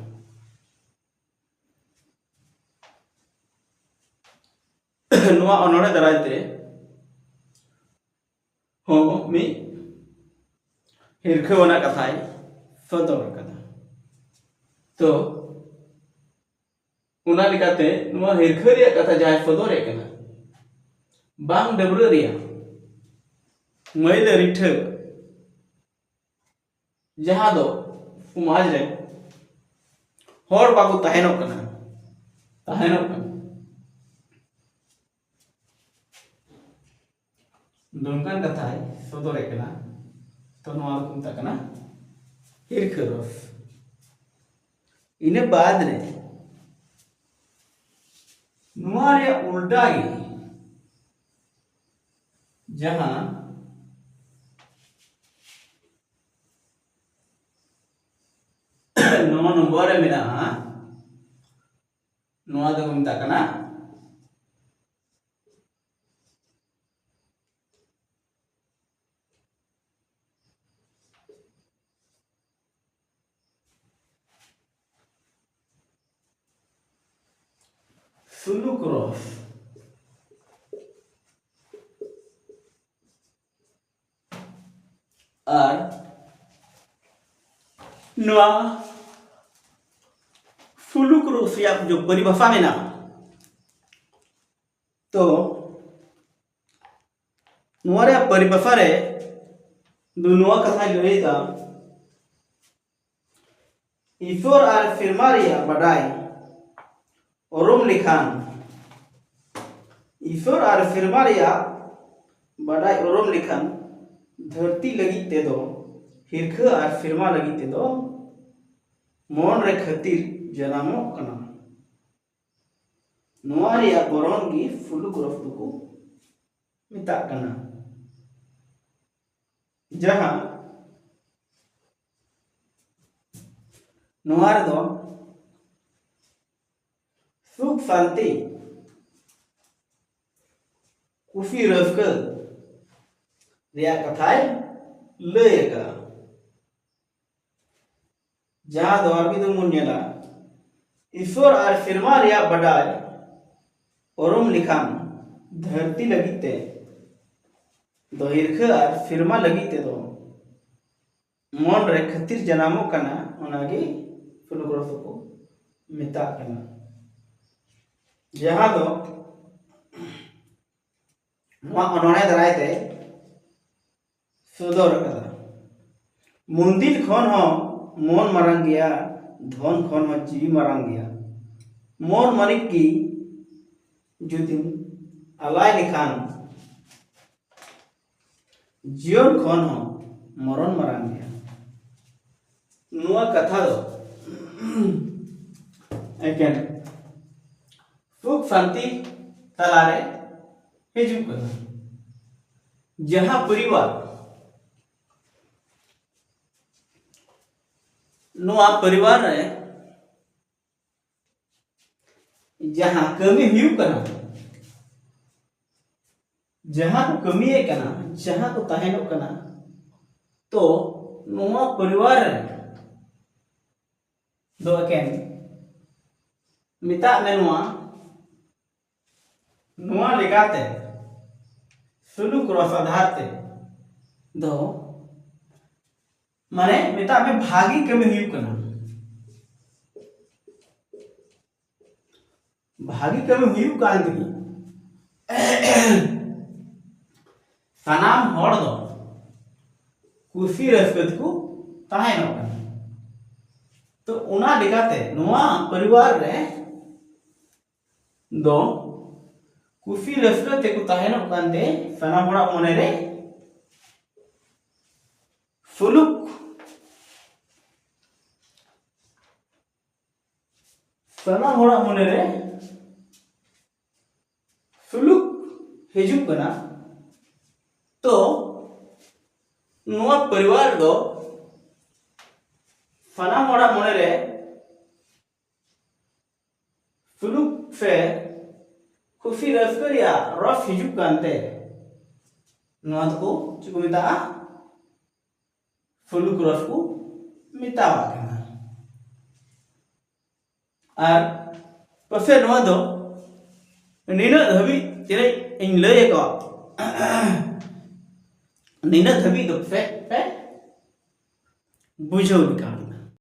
ᱱᱚᱣᱟ ᱚᱱᱚᱬᱦᱮ ᱫᱟᱨᱟᱭ ᱛᱮ ᱦᱚᱸ ᱢᱤᱫ ᱦᱤᱨᱠᱷᱟᱹᱣ ᱟᱱᱟᱜ ᱠᱟᱛᱷᱟᱭ ᱥᱚᱫᱚᱨ ᱟᱠᱟᱫᱟ᱾ ᱛᱚ ᱚᱱᱟ ᱞᱮᱠᱟᱛᱮ ᱱᱚᱣᱟ ᱦᱤᱨᱠᱷᱟᱹ ᱨᱮᱭᱟᱜ ᱠᱟᱛᱷᱟ ᱡᱟᱦᱟᱸᱭ ᱥᱚᱫᱚᱨᱮᱫ ᱠᱟᱱᱟ, ᱵᱟᱝ ᱰᱟᱹᱵᱽᱨᱟᱹ ᱨᱮᱭᱟᱜ, ᱢᱟᱹᱭᱞᱟᱹ ᱨᱤᱴᱷᱟᱹ, ᱡᱟᱦᱟᱸ ᱫᱚ ᱥᱚᱢᱟᱡᱽ ᱨᱮ ᱦᱚᱲ ᱵᱟᱠᱚ ᱛᱟᱦᱮᱱᱚᱜ ᱠᱟᱱᱟ, ᱛᱟᱦᱮᱱᱚᱜ ᱠᱟᱱᱟ, ᱱᱚᱝᱠᱟᱱ ᱠᱟᱛᱷᱟᱭ ᱥᱚᱫᱚᱨᱮᱫ ᱠᱟᱱᱟ᱾ ᱛᱚ ᱱᱚᱣᱟ ᱫᱚᱠᱚ ᱢᱮᱛᱟᱜ ᱠᱟᱱᱟ ᱦᱤᱨᱠᱷᱟᱹ ᱨᱚᱥ᱾ ᱤᱱᱟᱹ ᱵᱟᱫ ᱨᱮ ᱱᱚᱣᱟ ᱨᱮᱭᱟᱜ ᱩᱞᱴᱟ ᱜᱮ, ᱡᱟᱦᱟᱸ ᱱᱚᱣᱟ ᱱᱚᱢᱵᱚᱨ ᱨᱮ ᱢᱮᱱᱟᱜᱼᱟ, ᱱᱚᱣᱟ ᱫᱚᱠᱚ ᱢᱮᱛᱟᱜ ᱠᱟᱱᱟ ᱥᱩᱞᱩᱠ ᱨᱚᱥ᱾ ᱟᱨ ᱱᱚᱣᱟ ᱥᱩᱞᱩᱠ ᱨᱚᱥ ᱨᱮᱭᱟᱜ ᱡᱚ ᱯᱚᱨᱤᱵᱷᱟᱥᱟ ᱢᱮᱱᱟᱜᱼᱟ᱾ ᱛᱚ ᱱᱚᱣᱟ ᱨᱮᱭᱟᱜ ᱯᱚᱨᱤᱵᱷᱟᱥᱟ ᱨᱮ ᱫᱚ ᱱᱚᱣᱟ ᱠᱟᱛᱷᱟᱭ ᱞᱟᱹᱭ ᱮᱫᱟ, ᱤᱥᱚᱨ ᱟᱨ ᱥᱮᱨᱢᱟ ᱨᱮᱭᱟᱜ ᱵᱟᱰᱟᱭ ᱩᱨᱩᱢ ᱞᱮᱠᱷᱟᱱ, ᱤᱥᱚᱨ ᱟᱨ ᱥᱮᱨᱢᱟ ᱨᱮᱭᱟᱜ ᱵᱟᱰᱟᱭ ᱩᱨᱩᱢ ᱞᱮᱠᱷᱟᱱ, ᱫᱷᱟᱹᱨᱛᱤ ᱞᱟᱹᱜᱤᱫ ᱛᱮᱫᱚ ᱦᱤᱨᱠᱷᱟᱹ ᱟᱨ ᱥᱮᱨᱢᱟ ᱞᱟᱹᱜᱤᱫ ᱛᱮᱫᱚ ᱢᱚᱱ ᱨᱮ ᱠᱷᱟᱹᱛᱤᱨ ᱡᱟᱱᱟᱢᱚᱜ ᱠᱟᱱᱟ᱾ ᱱᱚᱣᱟ ᱨᱮᱭᱟᱜ ᱵᱚᱨᱚᱱ ᱜᱮ ᱥᱩᱞᱩᱠ ᱨᱚᱥ ᱫᱚᱠᱚ ᱢᱮᱛᱟᱜ ᱠᱟᱱᱟ᱾ ᱡᱟᱦᱟᱸ ᱱᱚᱣᱟ ᱨᱮᱫᱚ ᱥᱩᱠ ᱥᱟᱱᱛᱤ ᱠᱩᱥᱤ ᱨᱟᱹᱥᱠᱟᱹ ᱨᱮᱭᱟᱜ ᱠᱟᱛᱷᱟᱭ ᱞᱟᱹᱭ ᱟᱠᱟᱫᱼᱟ᱾ ᱡᱟᱦᱟᱸ ᱫᱚ ᱟᱨ ᱢᱤᱫ ᱫᱚᱢ ᱵᱚᱱ ᱧᱮᱞᱟ, ᱤᱥᱚᱨ ᱟᱨ ᱥᱮᱨᱢᱟ ᱨᱮᱭᱟᱜ ᱵᱟᱰᱟᱭ ᱩᱨᱩᱢ ᱞᱮᱠᱷᱟᱱ, ᱫᱷᱟᱹᱨᱛᱤ ᱞᱟᱹᱜᱤᱫ ᱛᱮ ᱫᱚ ᱦᱤᱨᱠᱷᱟᱹ ᱟᱨ ᱥᱮᱨᱢᱟ ᱞᱟᱹᱜᱤᱫ ᱛᱮᱫᱚ ᱢᱚᱱ ᱨᱮ ᱠᱷᱟᱹᱛᱤᱨ ᱡᱟᱱᱟᱢᱚᱜ ᱠᱟᱱᱟ, ᱚᱱᱟᱜᱮ ᱥᱩᱞᱩᱠ ᱨᱚᱥ ᱠᱚ ᱢᱮᱛᱟᱜ ᱠᱟᱱᱟ᱾ ᱡᱟᱦᱟᱸ ᱫᱚ ᱱᱚᱣᱟ ᱚᱱᱚᱬᱦᱮ ᱫᱟᱨᱟᱭ ᱛᱮ ᱥᱚᱫᱚᱨ ᱟᱠᱟᱫᱟ᱾ ᱢᱩᱱᱫᱤᱞ ᱠᱷᱚᱱ ᱦᱚᱸ ᱢᱚᱱ ᱢᱟᱨᱟᱝ ᱜᱮᱭᱟ, ᱫᱷᱚᱱ ᱠᱷᱚᱱ ᱦᱚᱸ ᱡᱤᱣᱤ ᱢᱟᱨᱟᱝ ᱜᱮᱭᱟ᱾ ᱢᱚᱱ ᱢᱟᱹᱱᱤᱠ ᱜᱮ ᱡᱩᱫᱤᱢ ᱟᱞᱟᱭ ᱞᱮᱠᱷᱟᱱ, ᱡᱤᱭᱚᱱ ᱠᱷᱚᱱ ᱦᱚᱸ ᱢᱚᱨᱚᱱ ᱢᱟᱨᱟᱝ ᱜᱮᱭᱟ᱾ ᱱᱚᱣᱟ ᱠᱟᱛᱷᱟ ᱫᱚ ᱮᱠᱮᱱ ᱥᱩᱠ ᱥᱟᱱᱛᱤ ᱛᱟᱞᱟᱨᱮ ᱦᱤᱡᱩᱜ ᱠᱟᱱᱟ᱾ ᱡᱟᱦᱟᱸ ᱯᱚᱨᱤᱵᱟᱨ, ᱱᱚᱣᱟ ᱯᱚᱨᱤᱵᱟᱨ ᱨᱮ ᱡᱟᱦᱟᱸ ᱠᱟᱹᱢᱤ ᱦᱩᱭᱩᱜ ᱠᱟᱱᱟ, ᱡᱟᱦᱟᱸ ᱠᱚ ᱠᱟᱹᱢᱤᱭᱮᱫ ᱠᱟᱱᱟ, ᱡᱟᱦᱟᱸ ᱠᱚ ᱛᱟᱦᱮᱱᱚᱜ ᱠᱟᱱᱟ, ᱛᱚ ᱱᱚᱣᱟ ᱯᱚᱨᱤᱵᱟᱨ ᱨᱮ ᱫᱚ ᱮᱠᱮᱱ ᱢᱮᱛᱟᱜ ᱢᱮ ᱱᱚᱣᱟ ᱱᱚᱣᱟ ᱞᱮᱠᱟᱛᱮ ᱥᱩᱞᱩᱠ ᱨᱚᱥ ᱟᱫᱷᱟᱨ ᱛᱮ ᱫᱚ ᱢᱟᱱᱮ ᱢᱮᱛᱟᱜ ᱢᱮ ᱵᱷᱟᱜᱤ ᱠᱟᱹᱢᱤ ᱦᱩᱭᱩᱜ ᱠᱟᱱᱟ, ᱵᱷᱟᱜᱤ ᱠᱟᱹᱢᱤ ᱦᱩᱭᱩᱜ ᱠᱟᱱ ᱛᱮᱜᱮ ᱥᱟᱱᱟᱢ ᱦᱚᱲ ᱫᱚ ᱠᱩᱥᱤ ᱨᱟᱹᱥᱠᱟᱹ ᱛᱮᱠᱚ ᱛᱟᱦᱮᱱᱚᱜ ᱠᱟᱱᱟ᱾ ᱛᱚ ᱚᱱᱟ ᱞᱮᱠᱟᱛᱮ ᱱᱚᱣᱟ ᱯᱚᱨᱤᱵᱟᱨ ᱨᱮ ᱫᱚ ᱠᱩᱥᱤ ᱨᱟᱹᱥᱠᱟᱹ ᱛᱮᱠᱚ ᱛᱟᱦᱮᱱᱚᱜ ᱠᱟᱱᱛᱮ ᱥᱟᱱᱟᱢ ᱦᱚᱲᱟᱜ ᱢᱚᱱᱮᱨᱮ ᱥᱩᱞᱩᱠ ᱥᱟᱱᱟᱢ ᱦᱚᱲᱟᱜ ᱢᱚᱱᱮᱨᱮ ᱥᱩᱞᱩᱠ ᱦᱤᱡᱩᱜ ᱠᱟᱱᱟ᱾ ᱛᱚ ᱱᱚᱣᱟ ᱯᱚᱨᱤᱵᱟᱨ ᱫᱚ ᱥᱟᱱᱟᱢ ᱦᱚᱲᱟᱜ ᱢᱚᱱᱮᱨᱮ ᱥᱩᱞᱩᱠ ᱥᱮ ᱠᱷᱩᱥᱤ ᱨᱟᱹᱥᱠᱟᱹ ᱨᱮᱭᱟᱜ ᱨᱚᱥ ᱦᱤᱡᱩᱜ ᱠᱟᱱᱛᱮ ᱱᱚᱣᱟ ᱫᱚᱠᱚ ᱪᱮᱫ ᱠᱚ ᱢᱮᱛᱟᱜᱼᱟ? ᱥᱩᱞᱩᱠ ᱨᱚᱥ ᱠᱚ ᱢᱮᱛᱟᱣᱟᱜ ᱠᱟᱱᱟ᱾ ᱟᱨ ᱯᱟᱥᱮᱡ ᱱᱚᱣᱟ ᱫᱚ ᱱᱤᱱᱟᱹᱜ ᱫᱷᱟᱹᱵᱤᱡ ᱛᱤᱱᱟᱹᱜ ᱤᱧ ᱞᱟᱹᱭ ᱟᱠᱟᱫ, ᱱᱤᱱᱟᱹᱜ ᱫᱷᱟᱹᱵᱤᱡ ᱫᱚ ᱯᱟᱥᱮᱡ ᱯᱮ ᱵᱩᱡᱷᱟᱹᱣ ᱞᱮᱠᱟ᱾